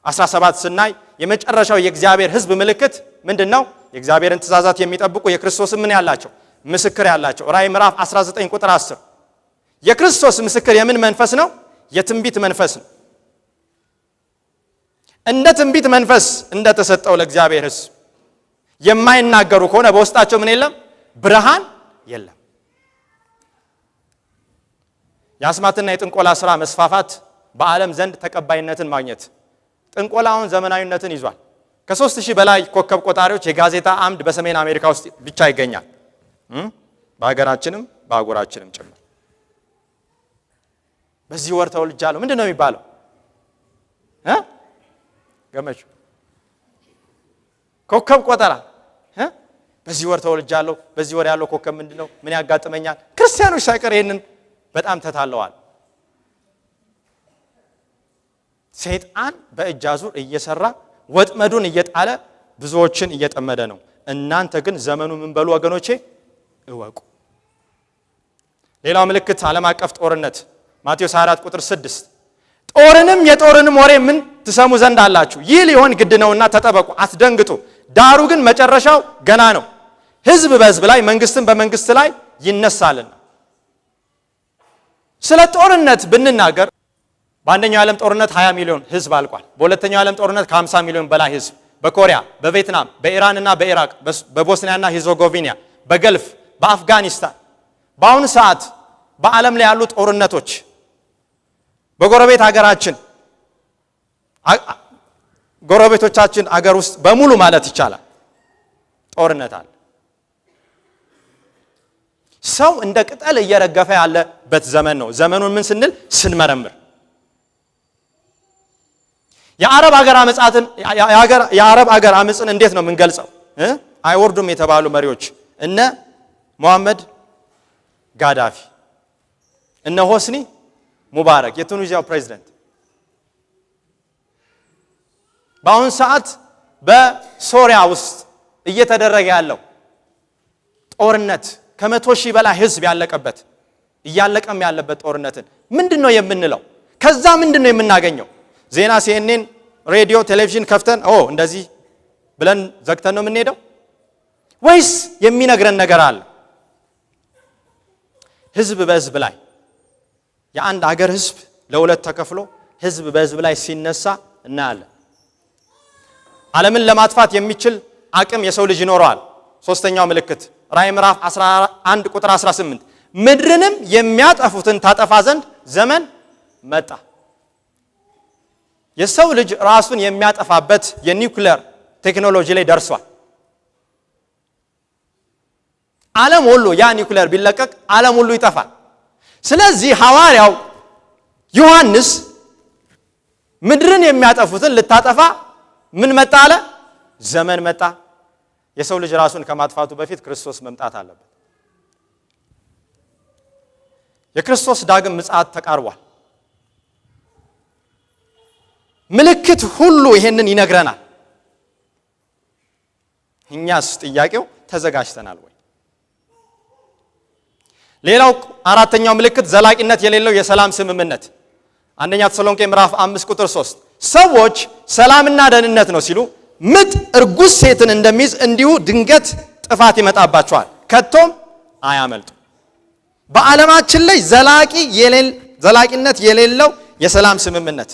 17 ስናይ የመጨረሻው የእግዚአብሔር ሕዝብ ምልክት ምንድን ነው? የእግዚአብሔርን ትእዛዛት የሚጠብቁ የክርስቶስን ምን ያላቸው? ምስክር ያላቸው። ራእይ ምዕራፍ 19 ቁጥር 10 የክርስቶስ ምስክር የምን መንፈስ ነው? የትንቢት መንፈስ ነው። እንደ ትንቢት መንፈስ እንደተሰጠው ለእግዚአብሔር ሕዝብ የማይናገሩ ከሆነ በውስጣቸው ምን የለም? ብርሃን የለም። የአስማትና የጥንቆላ ስራ መስፋፋት፣ በዓለም ዘንድ ተቀባይነትን ማግኘት። ጥንቆላውን ዘመናዊነትን ይዟል። ከ3000 በላይ ኮከብ ቆጣሪዎች የጋዜጣ አምድ በሰሜን አሜሪካ ውስጥ ብቻ ይገኛል። በሀገራችንም በአህጉራችንም ጭምር። በዚህ ወር ተወልጃለሁ ምንድን ነው የሚባለው? ገመቹ ኮከብ ቆጠራ። በዚህ ወር ተወልጃለሁ፣ በዚህ ወር ያለው ኮከብ ምንድን ነው? ምን ያጋጥመኛል? ክርስቲያኖች ሳይቀር ይህንን በጣም ተታለዋል። ሰይጣን በእጅ አዙር እየሰራ፣ ወጥመዱን እየጣለ፣ ብዙዎችን እየጠመደ ነው። እናንተ ግን ዘመኑ ምን በሉ ወገኖቼ? እወቁ። ሌላው ምልክት ዓለም አቀፍ ጦርነት፣ ማቴዎስ 24 ቁጥር 6፣ ጦርንም የጦርንም ወሬ ምን ትሰሙ ዘንድ አላችሁ። ይህ ሊሆን ግድ ነውና ተጠበቁ፣ አትደንግጡ። ዳሩ ግን መጨረሻው ገና ነው። ሕዝብ በሕዝብ ላይ፣ መንግስትም በመንግስት ላይ ይነሳልና። ስለ ጦርነት ብንናገር በአንደኛው የዓለም ጦርነት 20 ሚሊዮን ህዝብ አልቋል። በሁለተኛው የዓለም ጦርነት ከ50 ሚሊዮን በላይ ህዝብ፣ በኮሪያ፣ በቬትናም፣ በኢራንና በኢራቅ፣ በቦስኒያና ሄርዞጎቪና፣ በገልፍ፣ በአፍጋኒስታን፣ በአሁኑ ሰዓት በዓለም ላይ ያሉ ጦርነቶች፣ በጎረቤት ሀገራችን፣ ጎረቤቶቻችን አገር ውስጥ በሙሉ ማለት ይቻላል ጦርነት አለ። ሰው እንደ ቅጠል እየረገፈ ያለበት ዘመን ነው። ዘመኑን ምን ስንል ስንመረምር የአረብ ሀገር አመፅን እንዴት ነው የምንገልጸው? አይወርዱም የተባሉ መሪዎች እነ ሙሐመድ ጋዳፊ፣ እነ ሆስኒ ሙባረክ የቱኒዚያው ፕሬዚደንት፣ በአሁን ሰዓት በሶሪያ ውስጥ እየተደረገ ያለው ጦርነት፣ ከ100,000 በላይ ህዝብ ያለቀበት፣ እያለቀም ያለበት ጦርነትን ምንድን ነው የምንለው? ከዛ ምንድን ነው የምናገኘው? ዜና ሲኤንኤን፣ ሬዲዮ፣ ቴሌቪዥን ከፍተን ኦ እንደዚህ ብለን ዘግተን ነው የምንሄደው ወይስ የሚነግረን ነገር አለ? ህዝብ በህዝብ ላይ፣ የአንድ አገር ህዝብ ለሁለት ተከፍሎ ህዝብ በህዝብ ላይ ሲነሳ እናያለን። ዓለምን ለማጥፋት የሚችል አቅም የሰው ልጅ ይኖረዋል። ሶስተኛው ምልክት ራእይ ምዕራፍ 11 ቁጥር 18፣ ምድርንም የሚያጠፉትን ታጠፋ ዘንድ ዘመን መጣ። የሰው ልጅ ራሱን የሚያጠፋበት የኒውክሌር ቴክኖሎጂ ላይ ደርሷል። ዓለም ሁሉ ያ ኒውክሌር ቢለቀቅ ዓለም ሁሉ ይጠፋል። ስለዚህ ሐዋርያው ዮሐንስ ምድርን የሚያጠፉትን ልታጠፋ ምን መጣ አለ? ዘመን መጣ። የሰው ልጅ ራሱን ከማጥፋቱ በፊት ክርስቶስ መምጣት አለበት። የክርስቶስ ዳግም ምጽአት ተቃርቧል። ምልክት ሁሉ ይሄንን ይነግረናል። እኛስ ጥያቄው ተዘጋጅተናል ወይ? ሌላው አራተኛው ምልክት ዘላቂነት የሌለው የሰላም ስምምነት፣ አንደኛ ተሰሎንቄ ምዕራፍ 5 ቁጥር 3፣ ሰዎች ሰላምና ደህንነት ነው ሲሉ ምጥ እርጉዝ ሴትን እንደሚይዝ እንዲሁ ድንገት ጥፋት ይመጣባቸዋል፣ ከቶም አያመልጡ። በዓለማችን ላይ ዘላቂነት የሌለው የሰላም ስምምነት፣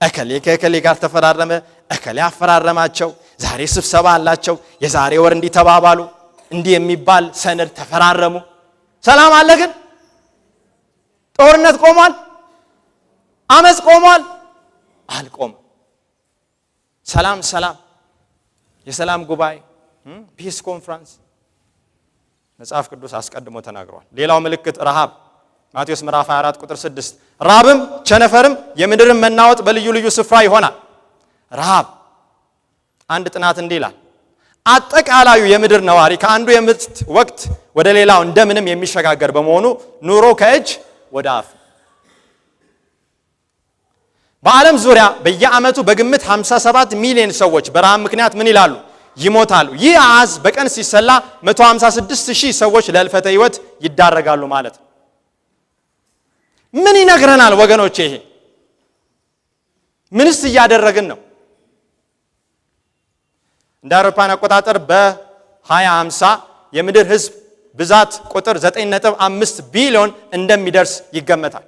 እከሌ ከእከሌ ጋር ተፈራረመ፣ እከሌ አፈራረማቸው፣ ዛሬ ስብሰባ አላቸው፣ የዛሬ ወር እንዲህ ተባባሉ፣ እንዲህ የሚባል ሰነድ ተፈራረሙ። ሰላም አለ ግን? ጦርነት ቆሟል? አመፅ ቆሟል? አልቆምም። ሰላም ሰላም፣ የሰላም ጉባኤ፣ peace conference፣ መጽሐፍ ቅዱስ አስቀድሞ ተናግሯል። ሌላው ምልክት ረሃብ፣ ማቴዎስ ምዕራፍ 24 ቁጥር 6፣ ራብም ቸነፈርም የምድርም መናወጥ በልዩ ልዩ ስፍራ ይሆናል። ረሃብ፣ አንድ ጥናት እንዲህ ይላል፣ አጠቃላዩ የምድር ነዋሪ ከአንዱ የምርት ወቅት ወደ ሌላው እንደምንም የሚሸጋገር በመሆኑ ኑሮ ከእጅ ወደ አፍ። በዓለም ዙሪያ በየዓመቱ በግምት 57 ሚሊዮን ሰዎች በረሃብ ምክንያት ምን ይላሉ? ይሞታሉ። ይህ አሃዝ በቀን ሲሰላ 156 ሺህ ሰዎች ለህልፈተ ህይወት ይዳረጋሉ ማለት ነው። ምን ይነግረናል ወገኖች? ይሄ ምንስ እያደረግን ነው? እንደ አውሮፓውያን አቆጣጠር በ2050 የምድር ሕዝብ ብዛት ቁጥር 9.5 ቢሊዮን እንደሚደርስ ይገመታል።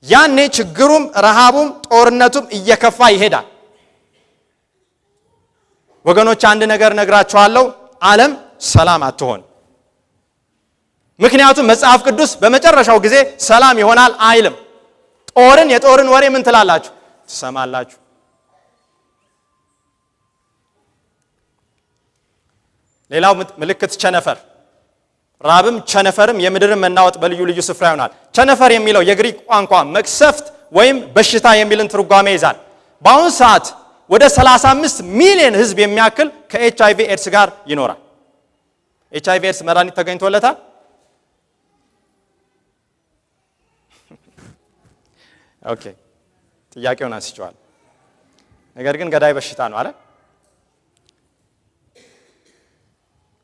ያኔ ችግሩም ረሃቡም ጦርነቱም እየከፋ ይሄዳል። ወገኖች አንድ ነገር ነግራችኋለሁ፣ ዓለም ሰላም አትሆን። ምክንያቱም መጽሐፍ ቅዱስ በመጨረሻው ጊዜ ሰላም ይሆናል አይልም። ጦርን የጦርን ወሬ ምን ትላላችሁ? ትሰማላችሁ። ሌላው ምልክት ቸነፈር፣ ራብም ቸነፈርም የምድርን መናወጥ በልዩ ልዩ ስፍራ ይሆናል። ቸነፈር የሚለው የግሪክ ቋንቋ መቅሰፍት ወይም በሽታ የሚልን ትርጓሜ ይዛል። በአሁኑ ሰዓት ወደ 35 ሚሊዮን ሕዝብ የሚያክል ከኤች አይቪ ኤድስ ጋር ይኖራል። ኤች አይቪ ኤድስ መድኃኒት ተገኝቶለታል? Okay፣ ጥያቄውን አንስቼዋለሁ። ነገር ግን ገዳይ በሽታ ነው አለ።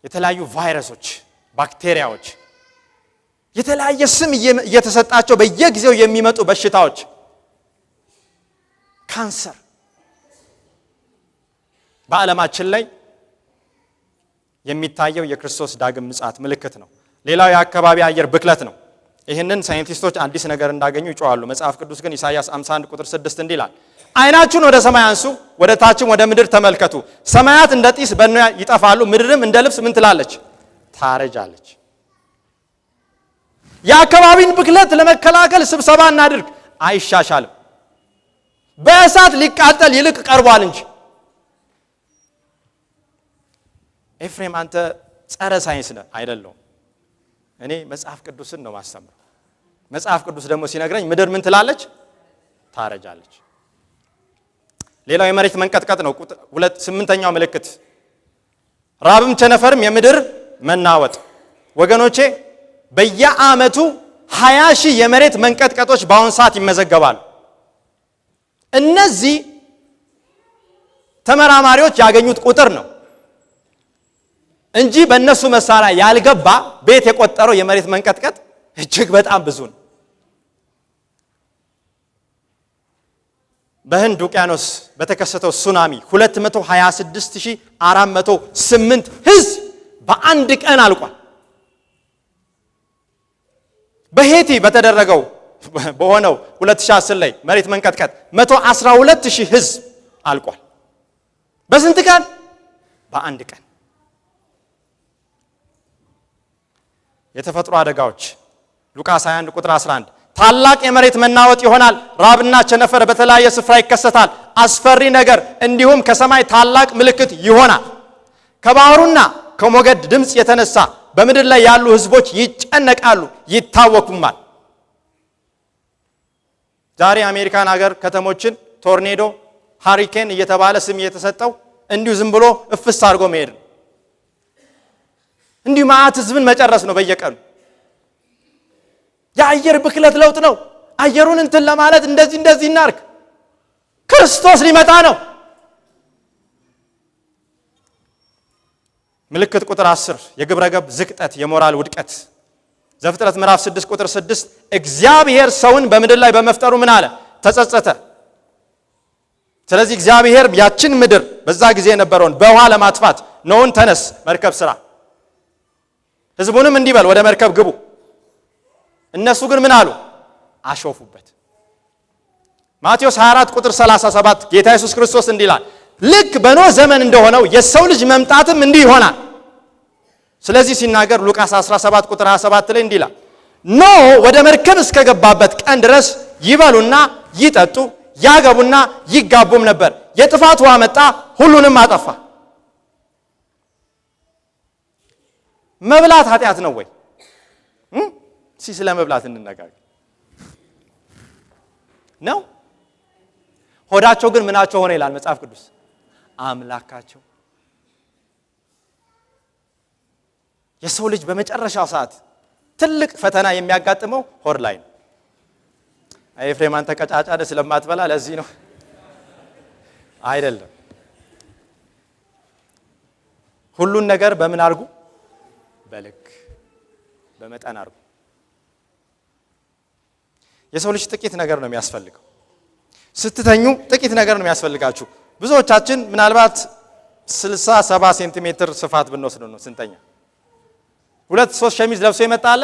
የተለያዩ ቫይረሶች፣ ባክቴሪያዎች፣ የተለያየ ስም እየተሰጣቸው በየጊዜው የሚመጡ በሽታዎች፣ ካንሰር በዓለማችን ላይ የሚታየው የክርስቶስ ዳግም ምጽአት ምልክት ነው። ሌላው የአካባቢ አየር ብክለት ነው። ይህንን ሳይንቲስቶች አዲስ ነገር እንዳገኙ ይጮኻሉ። መጽሐፍ ቅዱስ ግን ኢሳይያስ 51 ቁጥር 6 እንዲህ ይላል፣ ዓይናችሁን ወደ ሰማይ አንሱ፣ ወደ ታችም ወደ ምድር ተመልከቱ። ሰማያት እንደ ጢስ በኖ ይጠፋሉ፣ ምድርም እንደ ልብስ ምን ትላለች? ታረጃለች። የአካባቢን ብክለት ለመከላከል ስብሰባ እናድርግ፣ አይሻሻልም። በእሳት ሊቃጠል ይልቅ ቀርቧል እንጂ። ኤፍሬም አንተ ጸረ ሳይንስ ነህ። አይደለሁም። እኔ መጽሐፍ ቅዱስን ነው ማስተምረው። መጽሐፍ ቅዱስ ደግሞ ሲነግረኝ ምድር ምን ትላለች? ታረጃለች። ሌላው የመሬት መንቀጥቀጥ ነው። 8ኛው ምልክት ራብም ቸነፈርም የምድር መናወጥ። ወገኖቼ በየዓመቱ 20 ሺህ የመሬት መንቀጥቀጦች በአሁን ሰዓት ይመዘገባሉ። እነዚህ ተመራማሪዎች ያገኙት ቁጥር ነው እንጂ በእነሱ መሳሪያ ያልገባ ቤት የቆጠረው የመሬት መንቀጥቀጥ እጅግ በጣም ብዙ ነው። በህንድ ውቅያኖስ በተከሰተው ሱናሚ 226408 ህዝብ በአንድ ቀን አልቋል። በሄቲ በተደረገው በሆነው 2010 ላይ መሬት መንቀጥቀጥ 112000 ህዝብ አልቋል። በስንት ቀን? በአንድ ቀን። የተፈጥሮ አደጋዎች ሉቃስ 21 ቁጥር 11 ታላቅ የመሬት መናወጥ ይሆናል፣ ራብና ቸነፈር በተለያየ ስፍራ ይከሰታል፣ አስፈሪ ነገር እንዲሁም ከሰማይ ታላቅ ምልክት ይሆናል። ከባህሩና ከሞገድ ድምፅ የተነሳ በምድር ላይ ያሉ ህዝቦች ይጨነቃሉ፣ ይታወኩማል። ዛሬ አሜሪካን ሀገር ከተሞችን ቶርኔዶ፣ ሃሪኬን እየተባለ ስም እየተሰጠው እንዲሁ ዝም ብሎ እፍስ አድርጎ መሄድ ነው። እንዲሁ መዓት ህዝብን መጨረስ ነው በየቀኑ። የአየር ብክለት ለውጥ ነው። አየሩን እንትን ለማለት እንደዚህ እንደዚህ እናርክ። ክርስቶስ ሊመጣ ነው። ምልክት ቁጥር 10 የግብረ ገብ ዝቅጠት፣ የሞራል ውድቀት። ዘፍጥረት ምዕራፍ 6 ቁጥር 6 እግዚአብሔር ሰውን በምድር ላይ በመፍጠሩ ምን አለ? ተጸጸተ። ስለዚህ እግዚአብሔር ያችን ምድር በዛ ጊዜ የነበረውን በውሃ ለማጥፋት ኖህን ተነስ መርከብ ስራ፣ ህዝቡንም እንዲበል ወደ መርከብ ግቡ። እነሱ ግን ምን አሉ? አሾፉበት። ማቴዎስ 24 ቁጥር 37 ጌታ ኢየሱስ ክርስቶስ እንዲህ ይላል፣ ልክ በኖህ ዘመን እንደሆነው የሰው ልጅ መምጣትም እንዲህ ይሆናል። ስለዚህ ሲናገር ሉቃስ 17 ቁጥር 27 ላይ እንዲህ ይላል፣ ኖህ ወደ መርከብ እስከገባበት ቀን ድረስ ይበሉና ይጠጡ ያገቡና ይጋቡም ነበር። የጥፋት ውሃ መጣ፣ ሁሉንም አጠፋ። መብላት ኃጢአት ነው ወይ? እስኪ ስለ መብላት እንነጋገር። ነው ሆዳቸው ግን ምናቸው ሆነ ይላል መጽሐፍ ቅዱስ? አምላካቸው። የሰው ልጅ በመጨረሻው ሰዓት ትልቅ ፈተና የሚያጋጥመው ሆድ ላይ ነው። ኤፍሬም አንተ ቀጫጫ ነህ ስለማትበላ ለዚህ ነው አይደለም። ሁሉን ነገር በምን አድርጉ? በልክ በመጠን አድርጉ። የሰው ልጅ ጥቂት ነገር ነው የሚያስፈልገው። ስትተኙ ጥቂት ነገር ነው የሚያስፈልጋችሁ። ብዙዎቻችን ምናልባት 60 70 ሴንቲሜትር ስፋት ብንወስድ ነው ስንተኛ። 2 3 ሸሚዝ ለብሶ የመጣ አለ?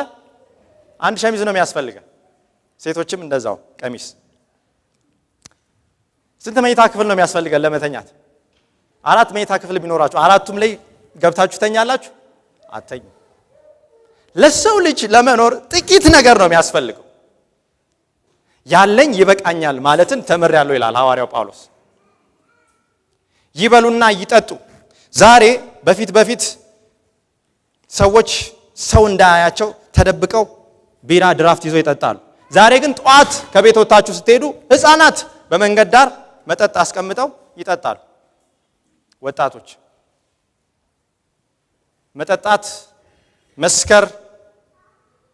አንድ ሸሚዝ ነው የሚያስፈልገን። ሴቶችም እንደዛው ቀሚስ። ስንት መኝታ ክፍል ነው የሚያስፈልገን ለመተኛት? 4 መኝታ ክፍል ቢኖራችሁ አራቱም ላይ ገብታችሁ ተኛላችሁ? አተኙ። ለሰው ልጅ ለመኖር ጥቂት ነገር ነው የሚያስፈልገው። ያለኝ ይበቃኛል ማለትን ተምሬያለሁ ይላል ሐዋርያው ጳውሎስ። ይበሉና ይጠጡ። ዛሬ በፊት በፊት ሰዎች ሰው እንዳያያቸው ተደብቀው ቢራ ድራፍት ይዘው ይጠጣሉ። ዛሬ ግን ጧት ከቤት ወጥታችሁ ስትሄዱ ህፃናት በመንገድ ዳር መጠጥ አስቀምጠው ይጠጣሉ። ወጣቶች መጠጣት፣ መስከር፣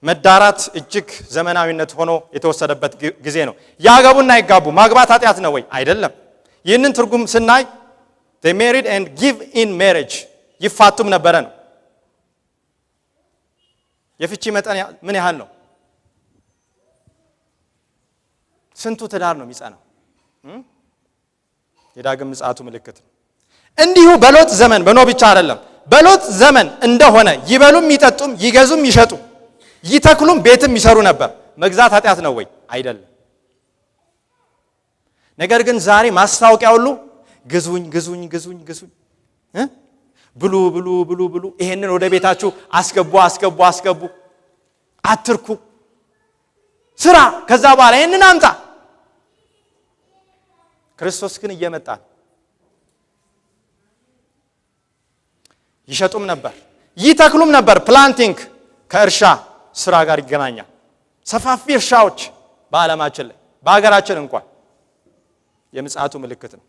መዳራት እጅግ ዘመናዊነት ሆኖ የተወሰደበት ጊዜ ነው። ያገቡና ይጋቡ። ማግባት ኃጢአት ነው ወይ? አይደለም። ይህንን ትርጉም ስናይ they married and give in marriage ይፋቱም ነበረ ነው። የፍቺ መጠን ምን ያህል ነው? ስንቱ ትዳር ነው የሚጸናው? የዳግም ምጽአቱ ምልክት ነው። እንዲሁ በሎጥ ዘመን፣ በኖህ ብቻ አይደለም፣ በሎጥ ዘመን እንደሆነ ይበሉም ይጠጡም ይገዙም ይሸጡ ይተክሉም ቤትም ይሰሩ ነበር። መግዛት ኃጢአት ነው ወይ? አይደለም። ነገር ግን ዛሬ ማስታወቂያ ሁሉ ግዙኝ ግዙኝ ግዙኝ ግዙኝ፣ ብሉ ብሉ ብሉ ብሉ፣ ይሄንን ወደ ቤታችሁ አስገቡ አስገቡ አስገቡ፣ አትርኩ፣ ስራ፣ ከዛ በኋላ ይሄንን አምጣ። ክርስቶስ ግን እየመጣ ነው። ይሸጡም ነበር ይተክሉም ነበር። Planting ከእርሻ ስራ ጋር ይገናኛል። ሰፋፊ እርሻዎች በዓለማችን ላይ በሀገራችን እንኳን የምጽአቱ ምልክት ነው።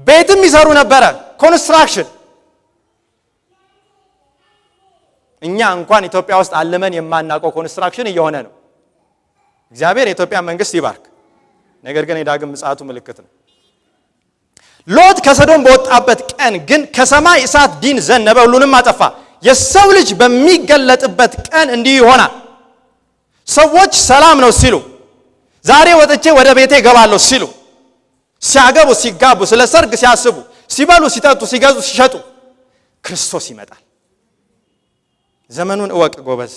ቤትም ይሰሩ ነበረ፣ construction። እኛ እንኳን ኢትዮጵያ ውስጥ አልመን የማናውቀው construction እየሆነ ነው። እግዚአብሔር የኢትዮጵያ መንግስት ይባርክ። ነገር ግን የዳግም ምጽአቱ ምልክት ነው። ሎጥ ከሰዶም በወጣበት ቀን ግን ከሰማይ እሳት ዲን ዘነበ፣ ሁሉንም አጠፋ። የሰው ልጅ በሚገለጥበት ቀን እንዲህ ይሆናል። ሰዎች ሰላም ነው ሲሉ፣ ዛሬ ወጥቼ ወደ ቤቴ እገባለሁ ሲሉ፣ ሲያገቡ ሲጋቡ፣ ስለ ሰርግ ሲያስቡ፣ ሲበሉ ሲጠጡ፣ ሲገዙ ሲሸጡ፣ ክርስቶስ ይመጣል። ዘመኑን እወቅ ጎበዝ።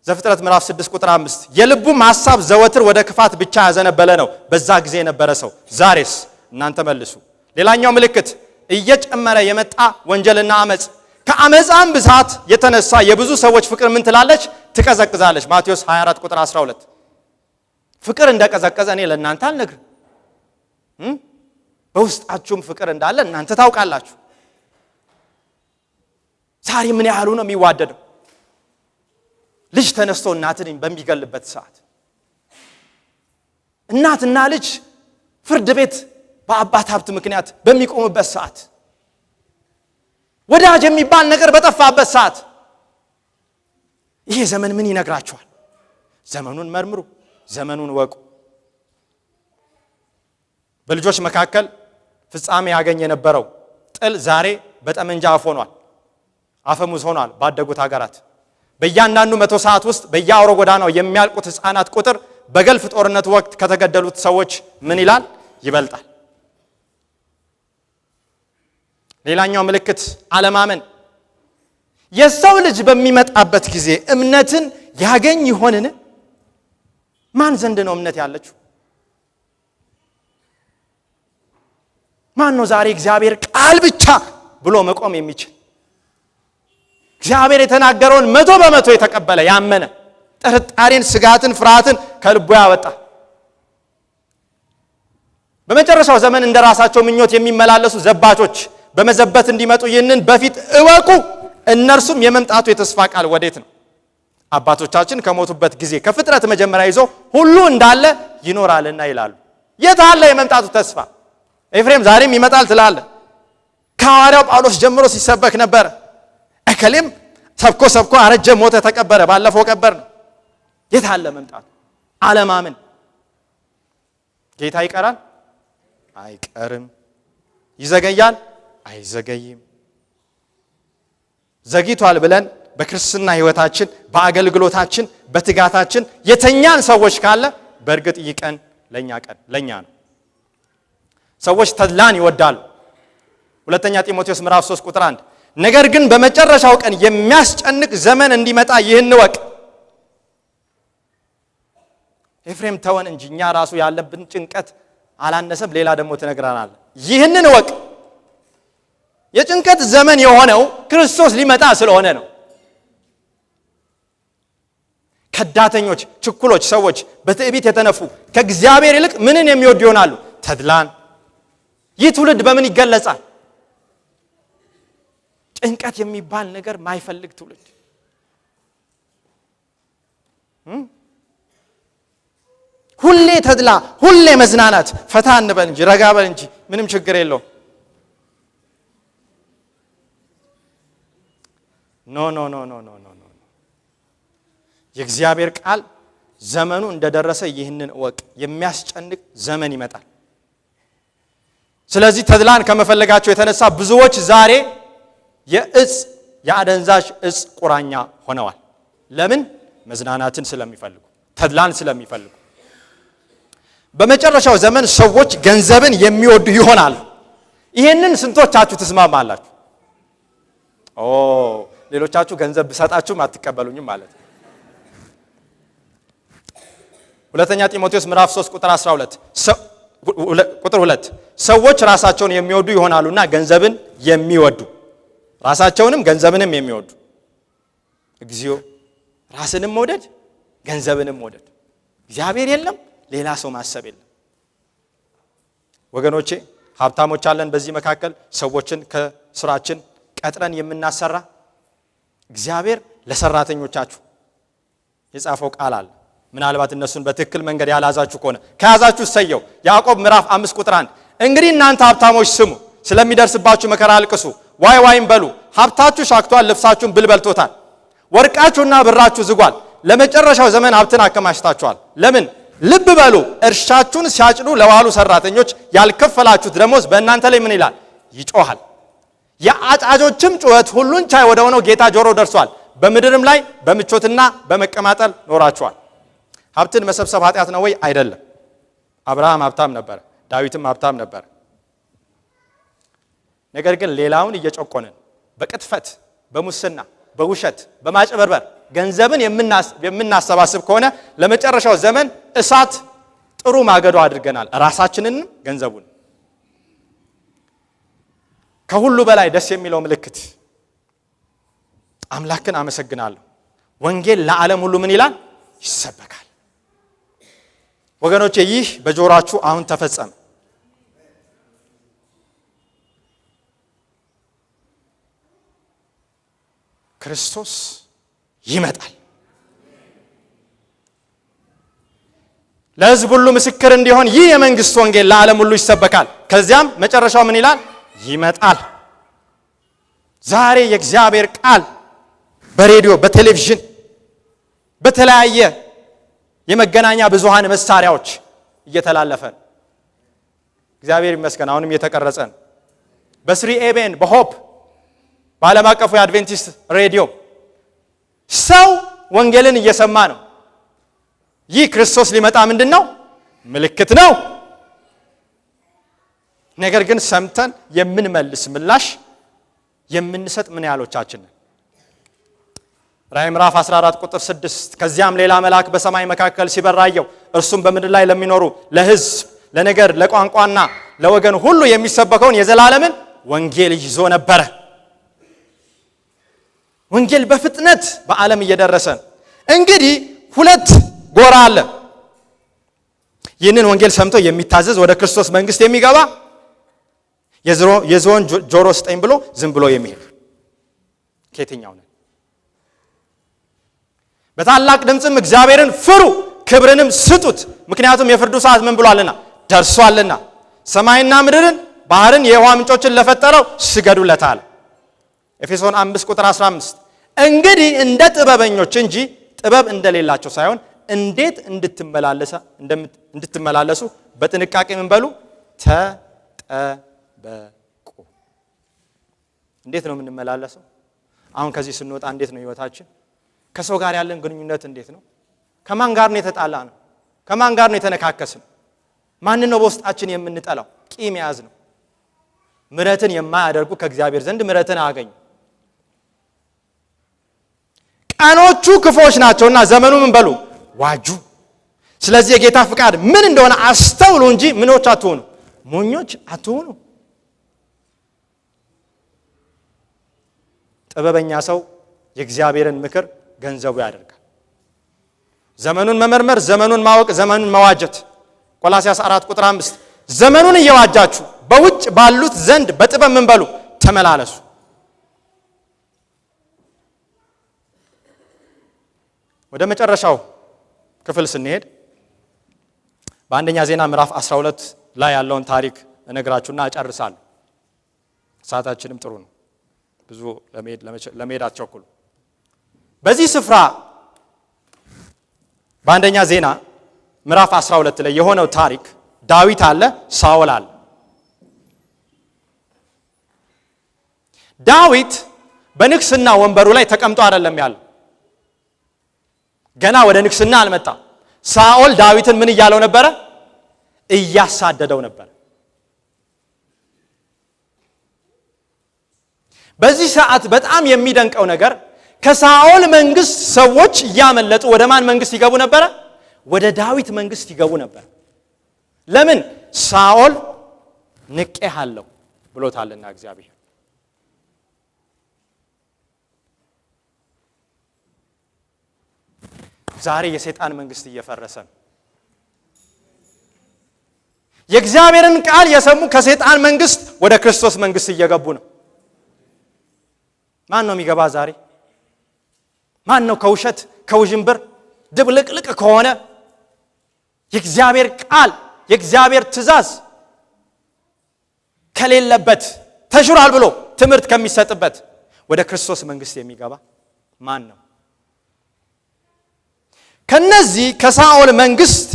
ዘፍጥረት ምዕራፍ 6 ቁጥር 5 የልቡም ሐሳብ ዘወትር ወደ ክፋት ብቻ ያዘነበለ ነው በዛ ጊዜ የነበረ ሰው። ዛሬስ እናንተ መልሱ። ሌላኛው ምልክት እየጨመረ የመጣ ወንጀልና አመጽ። ከአመጻም ብዛት የተነሳ የብዙ ሰዎች ፍቅር ምን ትላለች? ትቀዘቅዛለች። ማቴዎስ 24 ቁጥር 12 ፍቅር እንደቀዘቀዘ እኔ ለእናንተ አልነግርም፣ በውስጣችሁም ፍቅር እንዳለ እናንተ ታውቃላችሁ። ዛሬ ምን ያህሉ ነው የሚዋደደው? ልጅ ተነስቶ እናትን በሚገልበት ሰዓት፣ እናትና ልጅ ፍርድ ቤት በአባት ሀብት ምክንያት በሚቆምበት ሰዓት፣ ወዳጅ የሚባል ነገር በጠፋበት ሰዓት፣ ይሄ ዘመን ምን ይነግራችኋል? ዘመኑን መርምሩ፣ ዘመኑን ወቁ። በልጆች መካከል ፍጻሜ ያገኝ የነበረው ጥል ዛሬ በጠመንጃ አፍ ሆኗል፣ አፈሙዝ ሆኗል። ባደጉት ሀገራት በእያንዳንዱ 100 ሰዓት ውስጥ በየአውራ ጎዳናው የሚያልቁት ህፃናት ቁጥር በገልፍ ጦርነት ወቅት ከተገደሉት ሰዎች ምን ይላል? ይበልጣል። ሌላኛው ምልክት አለማመን። የሰው ልጅ በሚመጣበት ጊዜ እምነትን ያገኝ ይሆንን? ማን ዘንድ ነው እምነት ያለችው? ማን ነው ዛሬ እግዚአብሔር ቃል ብቻ ብሎ መቆም የሚችል? እግዚአብሔር የተናገረውን 100% የተቀበለ ያመነ፣ ጥርጣሬን፣ ስጋትን፣ ፍርሃትን ከልቡ ያወጣ። በመጨረሻው ዘመን እንደራሳቸው ምኞት የሚመላለሱ ዘባቾች በመዘበት እንዲመጡ ይህንን በፊት እወቁ። እነርሱም የመምጣቱ የተስፋ ቃል ወዴት ነው? አባቶቻችን ከሞቱበት ጊዜ ከፍጥረት መጀመሪያ ይዞ ሁሉ እንዳለ ይኖራልና ይላሉ። የት አለ የመምጣቱ ተስፋ? ኤፍሬም ዛሬም ይመጣል ትላለህ። ከሐዋርያው ጳውሎስ ጀምሮ ሲሰበክ ነበር። እከሌም ሰብኮ ሰብኮ አረጀ፣ ሞተ፣ ተቀበረ፣ ባለፈው ቀበር ነው። የት አለ መምጣቱ? አለማመን። ጌታ ይቀራል? አይቀርም። ይዘገያል? አይዘገይም። ዘግይቷል ብለን በክርስትና ህይወታችን፣ በአገልግሎታችን፣ በትጋታችን የተኛን ሰዎች ካለ በእርግጥ ይህ ቀን ለኛ ቀን ለኛ ነው። ሰዎች ተድላን ይወዳሉ። ሁለተኛ ጢሞቴዎስ ምዕራፍ 3 ቁጥር 1 ነገር ግን በመጨረሻው ቀን የሚያስጨንቅ ዘመን እንዲመጣ ይህን እወቅ። ኤፍሬም ተወን እንጂ እኛ ራሱ ያለብን ጭንቀት አላነሰም፣ ሌላ ደግሞ ትነግረናለህ። ይህንን እወቅ። የጭንቀት ዘመን የሆነው ክርስቶስ ሊመጣ ስለሆነ ነው። ከዳተኞች፣ ችኩሎች ሰዎች፣ በትዕቢት የተነፉ ከእግዚአብሔር ይልቅ ምንን የሚወዱ ይሆናሉ? ተድላን። ይህ ትውልድ በምን ይገለጻል? ጭንቀት የሚባል ነገር ማይፈልግ ትውልድ። ሁሌ ተድላ፣ ሁሌ መዝናናት፣ ፈታ እንበል እንጂ ረጋ በል እንጂ ምንም ችግር የለውም። No, no, no, no, no, no, no። የእግዚአብሔር ቃል ዘመኑ እንደደረሰ ይህንን እወቅ። የሚያስጨንቅ ዘመን ይመጣል። ስለዚህ ተድላን ከመፈለጋቸው የተነሳ ብዙዎች ዛሬ የእጽ የአደንዛዥ እጽ ቁራኛ ሆነዋል። ለምን? መዝናናትን ስለሚፈልጉ፣ ተድላን ስለሚፈልጉ። በመጨረሻው ዘመን ሰዎች ገንዘብን የሚወዱ ይሆናሉ። ይህንን ስንቶቻችሁ ትስማማላችሁ? ኦ፣ ሌሎቻችሁ ገንዘብ ብሰጣችሁም አትቀበሉኝም ማለት ነው። ሁለተኛ ጢሞቴዎስ ምዕራፍ 3 ቁጥር 12፣ ቁጥር 2 ሰዎች ራሳቸውን የሚወዱ ይሆናሉና ገንዘብን የሚወዱ፣ ራሳቸውንም ገንዘብንም የሚወዱ። እግዚኦ! ራስንም መውደድ ገንዘብንም መውደድ፣ እግዚአብሔር የለም፣ ሌላ ሰው ማሰብ የለም። ወገኖቼ፣ ሀብታሞች አለን በዚህ መካከል፣ ሰዎችን ከስራችን ቀጥረን የምናሰራ። እግዚአብሔር ለሰራተኞቻችሁ የጻፈው ቃል አለ። ምናልባት እነሱን በትክክል መንገድ ያላዛችሁ ከሆነ፣ ከያዛችሁ እሰየው። ያዕቆብ ምዕራፍ 5 ቁጥር 1 እንግዲህ እናንተ ሀብታሞች ስሙ፣ ስለሚደርስባችሁ መከራ አልቅሱ፣ ዋይ ዋይም በሉ። ሀብታችሁ ሻክቷል፣ ልብሳችሁን ብል በልቶታል። ወርቃችሁና ብራችሁ ዝጓል። ለመጨረሻው ዘመን ሀብትን አከማችታችኋል። ለምን? ልብ በሉ፣ እርሻችሁን ሲያጭዱ ለዋሉ ሰራተኞች ያልከፈላችሁት ደሞዝ በእናንተ ላይ ምን ይላል? ይጮሃል። የአጫጆችም ጩኸት ሁሉን ቻይ ወደ ሆነው ጌታ ጆሮ ደርሷል። በምድርም ላይ በምቾትና በመቀማጠል ኖራችኋል። ሀብትን መሰብሰብ ኃጢአት ነው ወይ? አይደለም። አብርሃም ሀብታም ነበር፣ ዳዊትም ሀብታም ነበር። ነገር ግን ሌላውን እየጨቆንን በቅጥፈት፣ በሙስና፣ በውሸት፣ በማጭበርበር ገንዘብን የምናሰባስብ ከሆነ ለመጨረሻው ዘመን እሳት ጥሩ ማገዶ አድርገናል፣ ራሳችንንም ገንዘቡን። ከሁሉ በላይ ደስ የሚለው ምልክት፣ አምላክን አመሰግናለሁ። ወንጌል ለዓለም ሁሉ ምን ይላል? ይሰበካል። ወገኖቼ፣ ይህ በጆሯችሁ አሁን ተፈጸመ። ክርስቶስ ይመጣል። ለሕዝብ ሁሉ ምስክር እንዲሆን ይህ የመንግስት ወንጌል ለዓለም ሁሉ ይሰበካል። ከዚያም መጨረሻው ምን ይላል? ይመጣል። ዛሬ የእግዚአብሔር ቃል በሬዲዮ፣ በቴሌቪዥን፣ በተለያየ የመገናኛ ብዙሃን መሳሪያዎች እየተላለፈ ነው። እግዚአብሔር ይመስገን አሁንም እየተቀረጸ ነው። በ 3ABN፣ በ Hope፣ በዓለም አቀፉ የአድቬንቲስት ሬዲዮ ሰው ወንጌልን እየሰማ ነው። ይህ ክርስቶስ ሊመጣ ምንድን ነው? ምልክት ነው። ነገር ግን ሰምተን የምንመልስ፣ ምላሽ የምንሰጥ ምን ያህሎቻችን ነን? ራእይ ምዕራፍ 14 ቁጥር 6 ከዚያም ሌላ መልአክ በሰማይ መካከል ሲበር አየሁ። እርሱም በምድር ላይ ለሚኖሩ ለሕዝብ፣ ለነገድ፣ ለቋንቋና ለወገን ሁሉ የሚሰበከውን የዘላለምን ወንጌል ይዞ ነበረ። ወንጌል በፍጥነት በዓለም እየደረሰ ነው። እንግዲህ ሁለት ጎራ አለ። ይህንን ወንጌል ሰምቶ የሚታዘዝ፣ ወደ ክርስቶስ መንግስት የሚገባ፣ የዝሆን ጆሮ ስጠኝ ብሎ ዝም ብሎ የሚሄድ፣ ከየትኛው ነን? በታላቅ ድምፅም እግዚአብሔርን ፍሩ፣ ክብርንም ስጡት፣ ምክንያቱም የፍርዱ ሰዓት ምን ብሏልና? ደርሷልና። ሰማይና ምድርን፣ ባህርን፣ የውሃ ምንጮችን ለፈጠረው ስገዱለታል። ኤፌሶን 5 ቁጥር 15 እንግዲህ እንደ ጥበበኞች እንጂ ጥበብ እንደሌላቸው ሳይሆን እንዴት እንድትመላለሱ በጥንቃቄ ምን በሉ? ተጠበቁ። እንዴት ነው የምንመላለሰው? አሁን ከዚህ ስንወጣ እንዴት ነው ህይወታችን? ከሰው ጋር ያለን ግንኙነት እንዴት ነው? ከማን ጋር ነው የተጣላነው? ከማን ጋር ነው የተነካከስነው? ማንን ነው በውስጣችን የምንጠላው? ቂም የያዝ ነው። ምሕረትን የማያደርጉ ከእግዚአብሔር ዘንድ ምሕረትን አያገኙ። ቀኖቹ ክፉዎች ናቸውና ዘመኑ ምን በሉ ዋጁ። ስለዚህ የጌታ ፍቃድ ምን እንደሆነ አስተውሉ እንጂ ምኖች አትሆኑ፣ ሞኞች አትሆኑ። ጥበበኛ ሰው የእግዚአብሔርን ምክር ገንዘቡ ያደርጋል። ዘመኑን መመርመር፣ ዘመኑን ማወቅ፣ ዘመኑን መዋጀት። ቆላስይስ 4 ቁጥር 5 ዘመኑን እየዋጃችሁ በውጭ ባሉት ዘንድ በጥበብ ምን በሉ ተመላለሱ። ወደ መጨረሻው ክፍል ስንሄድ በአንደኛ ዜና ምዕራፍ 12 ላይ ያለውን ታሪክ እነግራችሁና እጨርሳለሁ። ሰዓታችንም ጥሩ ነው፣ ብዙ ለመሄድ አትቸኩሉ። በዚህ ስፍራ በአንደኛ ዜና ምዕራፍ 12 ላይ የሆነው ታሪክ ዳዊት አለ፣ ሳኦል አለ። ዳዊት በንግስና ወንበሩ ላይ ተቀምጦ አይደለም ያለው፣ ገና ወደ ንግስና አልመጣም። ሳኦል ዳዊትን ምን እያለው ነበረ? እያሳደደው ነበር። በዚህ ሰዓት በጣም የሚደንቀው ነገር ከሳኦል መንግስት ሰዎች እያመለጡ ወደ ማን መንግስት ይገቡ ነበረ? ወደ ዳዊት መንግስት ይገቡ ነበር። ለምን? ሳኦል ንቄሃለሁ ብሎታልና እግዚአብሔር። ዛሬ የሰይጣን መንግስት እየፈረሰ ነው። የእግዚአብሔርን ቃል የሰሙ ከሰይጣን መንግስት ወደ ክርስቶስ መንግስት እየገቡ ነው። ማን ነው የሚገባ ዛሬ? ማን ነው ከውሸት ከውዥንብር ድብልቅልቅ ከሆነ የእግዚአብሔር ቃል የእግዚአብሔር ትእዛዝ ከሌለበት ተሽሯል ብሎ ትምህርት ከሚሰጥበት ወደ ክርስቶስ መንግስት የሚገባ ማን ነው? ከነዚህ ከሳኦል መንግስት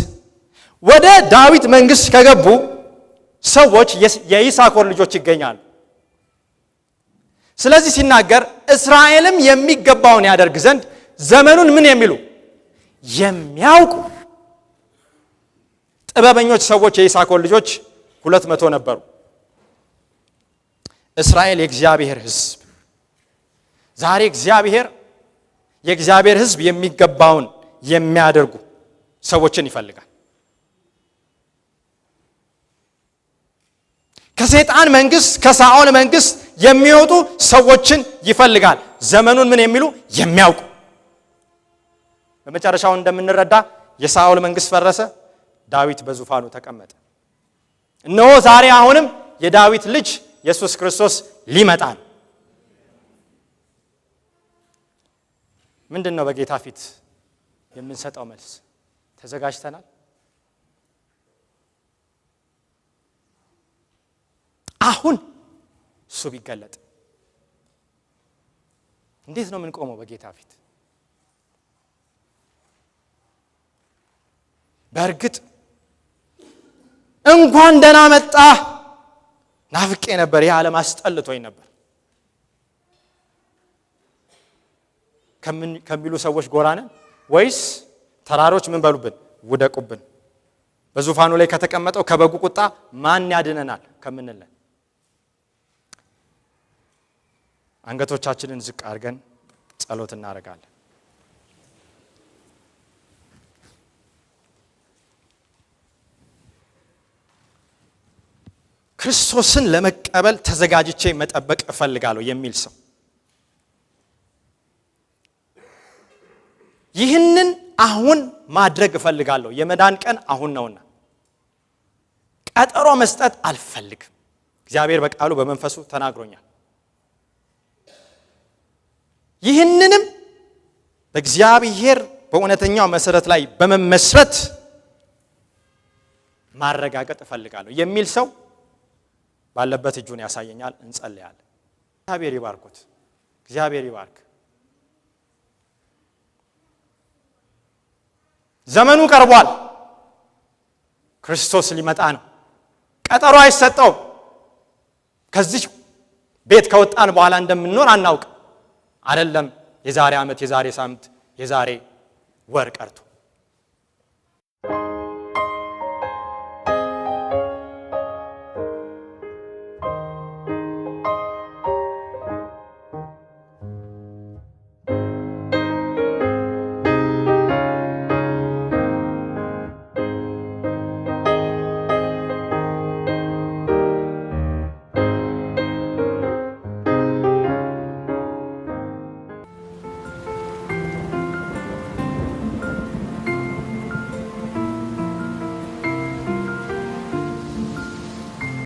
ወደ ዳዊት መንግስት ከገቡ ሰዎች የይሳኮር ልጆች ይገኛሉ። ስለዚህ ሲናገር እስራኤልም የሚገባውን ያደርግ ዘንድ ዘመኑን ምን የሚሉ የሚያውቁ ጥበበኞች ሰዎች የይሳኮር ልጆች 200 ነበሩ። እስራኤል የእግዚአብሔር ሕዝብ። ዛሬ እግዚአብሔር የእግዚአብሔር ሕዝብ የሚገባውን የሚያደርጉ ሰዎችን ይፈልጋል። ከሰይጣን መንግስት ከሳኦል መንግስት የሚወጡ ሰዎችን ይፈልጋል። ዘመኑን ምን የሚሉ የሚያውቁ። በመጨረሻው እንደምንረዳ የሳኦል መንግስት ፈረሰ፣ ዳዊት በዙፋኑ ተቀመጠ። እነሆ ዛሬ አሁንም የዳዊት ልጅ ኢየሱስ ክርስቶስ ሊመጣ ነው። ምንድነው በጌታ ፊት የምንሰጠው መልስ? ተዘጋጅተናል? አሁን እሱ ቢገለጥ እንዴት ነው የምንቆመው በጌታ ፊት? በእርግጥ እንኳን ደህና መጣህ ናፍቄ ነበር፣ ይህ ዓለም አስጠልቶኝ ነበር ከሚሉ ሰዎች ጎራ ነን ወይስ ተራሮች ምን በሉብን ውደቁብን፣ በዙፋኑ ላይ ከተቀመጠው ከበጉ ቁጣ ማን ያድነናል ከምንል? አንገቶቻችንን ዝቅ አድርገን ጸሎት እናደርጋለን። ክርስቶስን ለመቀበል ተዘጋጅቼ መጠበቅ እፈልጋለሁ የሚል ሰው ይህንን አሁን ማድረግ እፈልጋለሁ፣ የመዳን ቀን አሁን ነውና ቀጠሮ መስጠት አልፈልግም። እግዚአብሔር በቃሉ በመንፈሱ ተናግሮኛል። ይህንንም በእግዚአብሔር በእውነተኛው መሰረት ላይ በመመስረት ማረጋገጥ እፈልጋለሁ የሚል ሰው ባለበት እጁን ያሳየኛል። እንጸልያለን። እግዚአብሔር ይባርኩት። እግዚአብሔር ይባርክ። ዘመኑ ቀርቧል። ክርስቶስ ሊመጣ ነው። ቀጠሮ አይሰጠውም። ከዚህ ቤት ከወጣን በኋላ እንደምንኖር አናውቅ። አይደለም የዛሬ ዓመት፣ የዛሬ ሳምንት፣ የዛሬ ወር ቀርቶ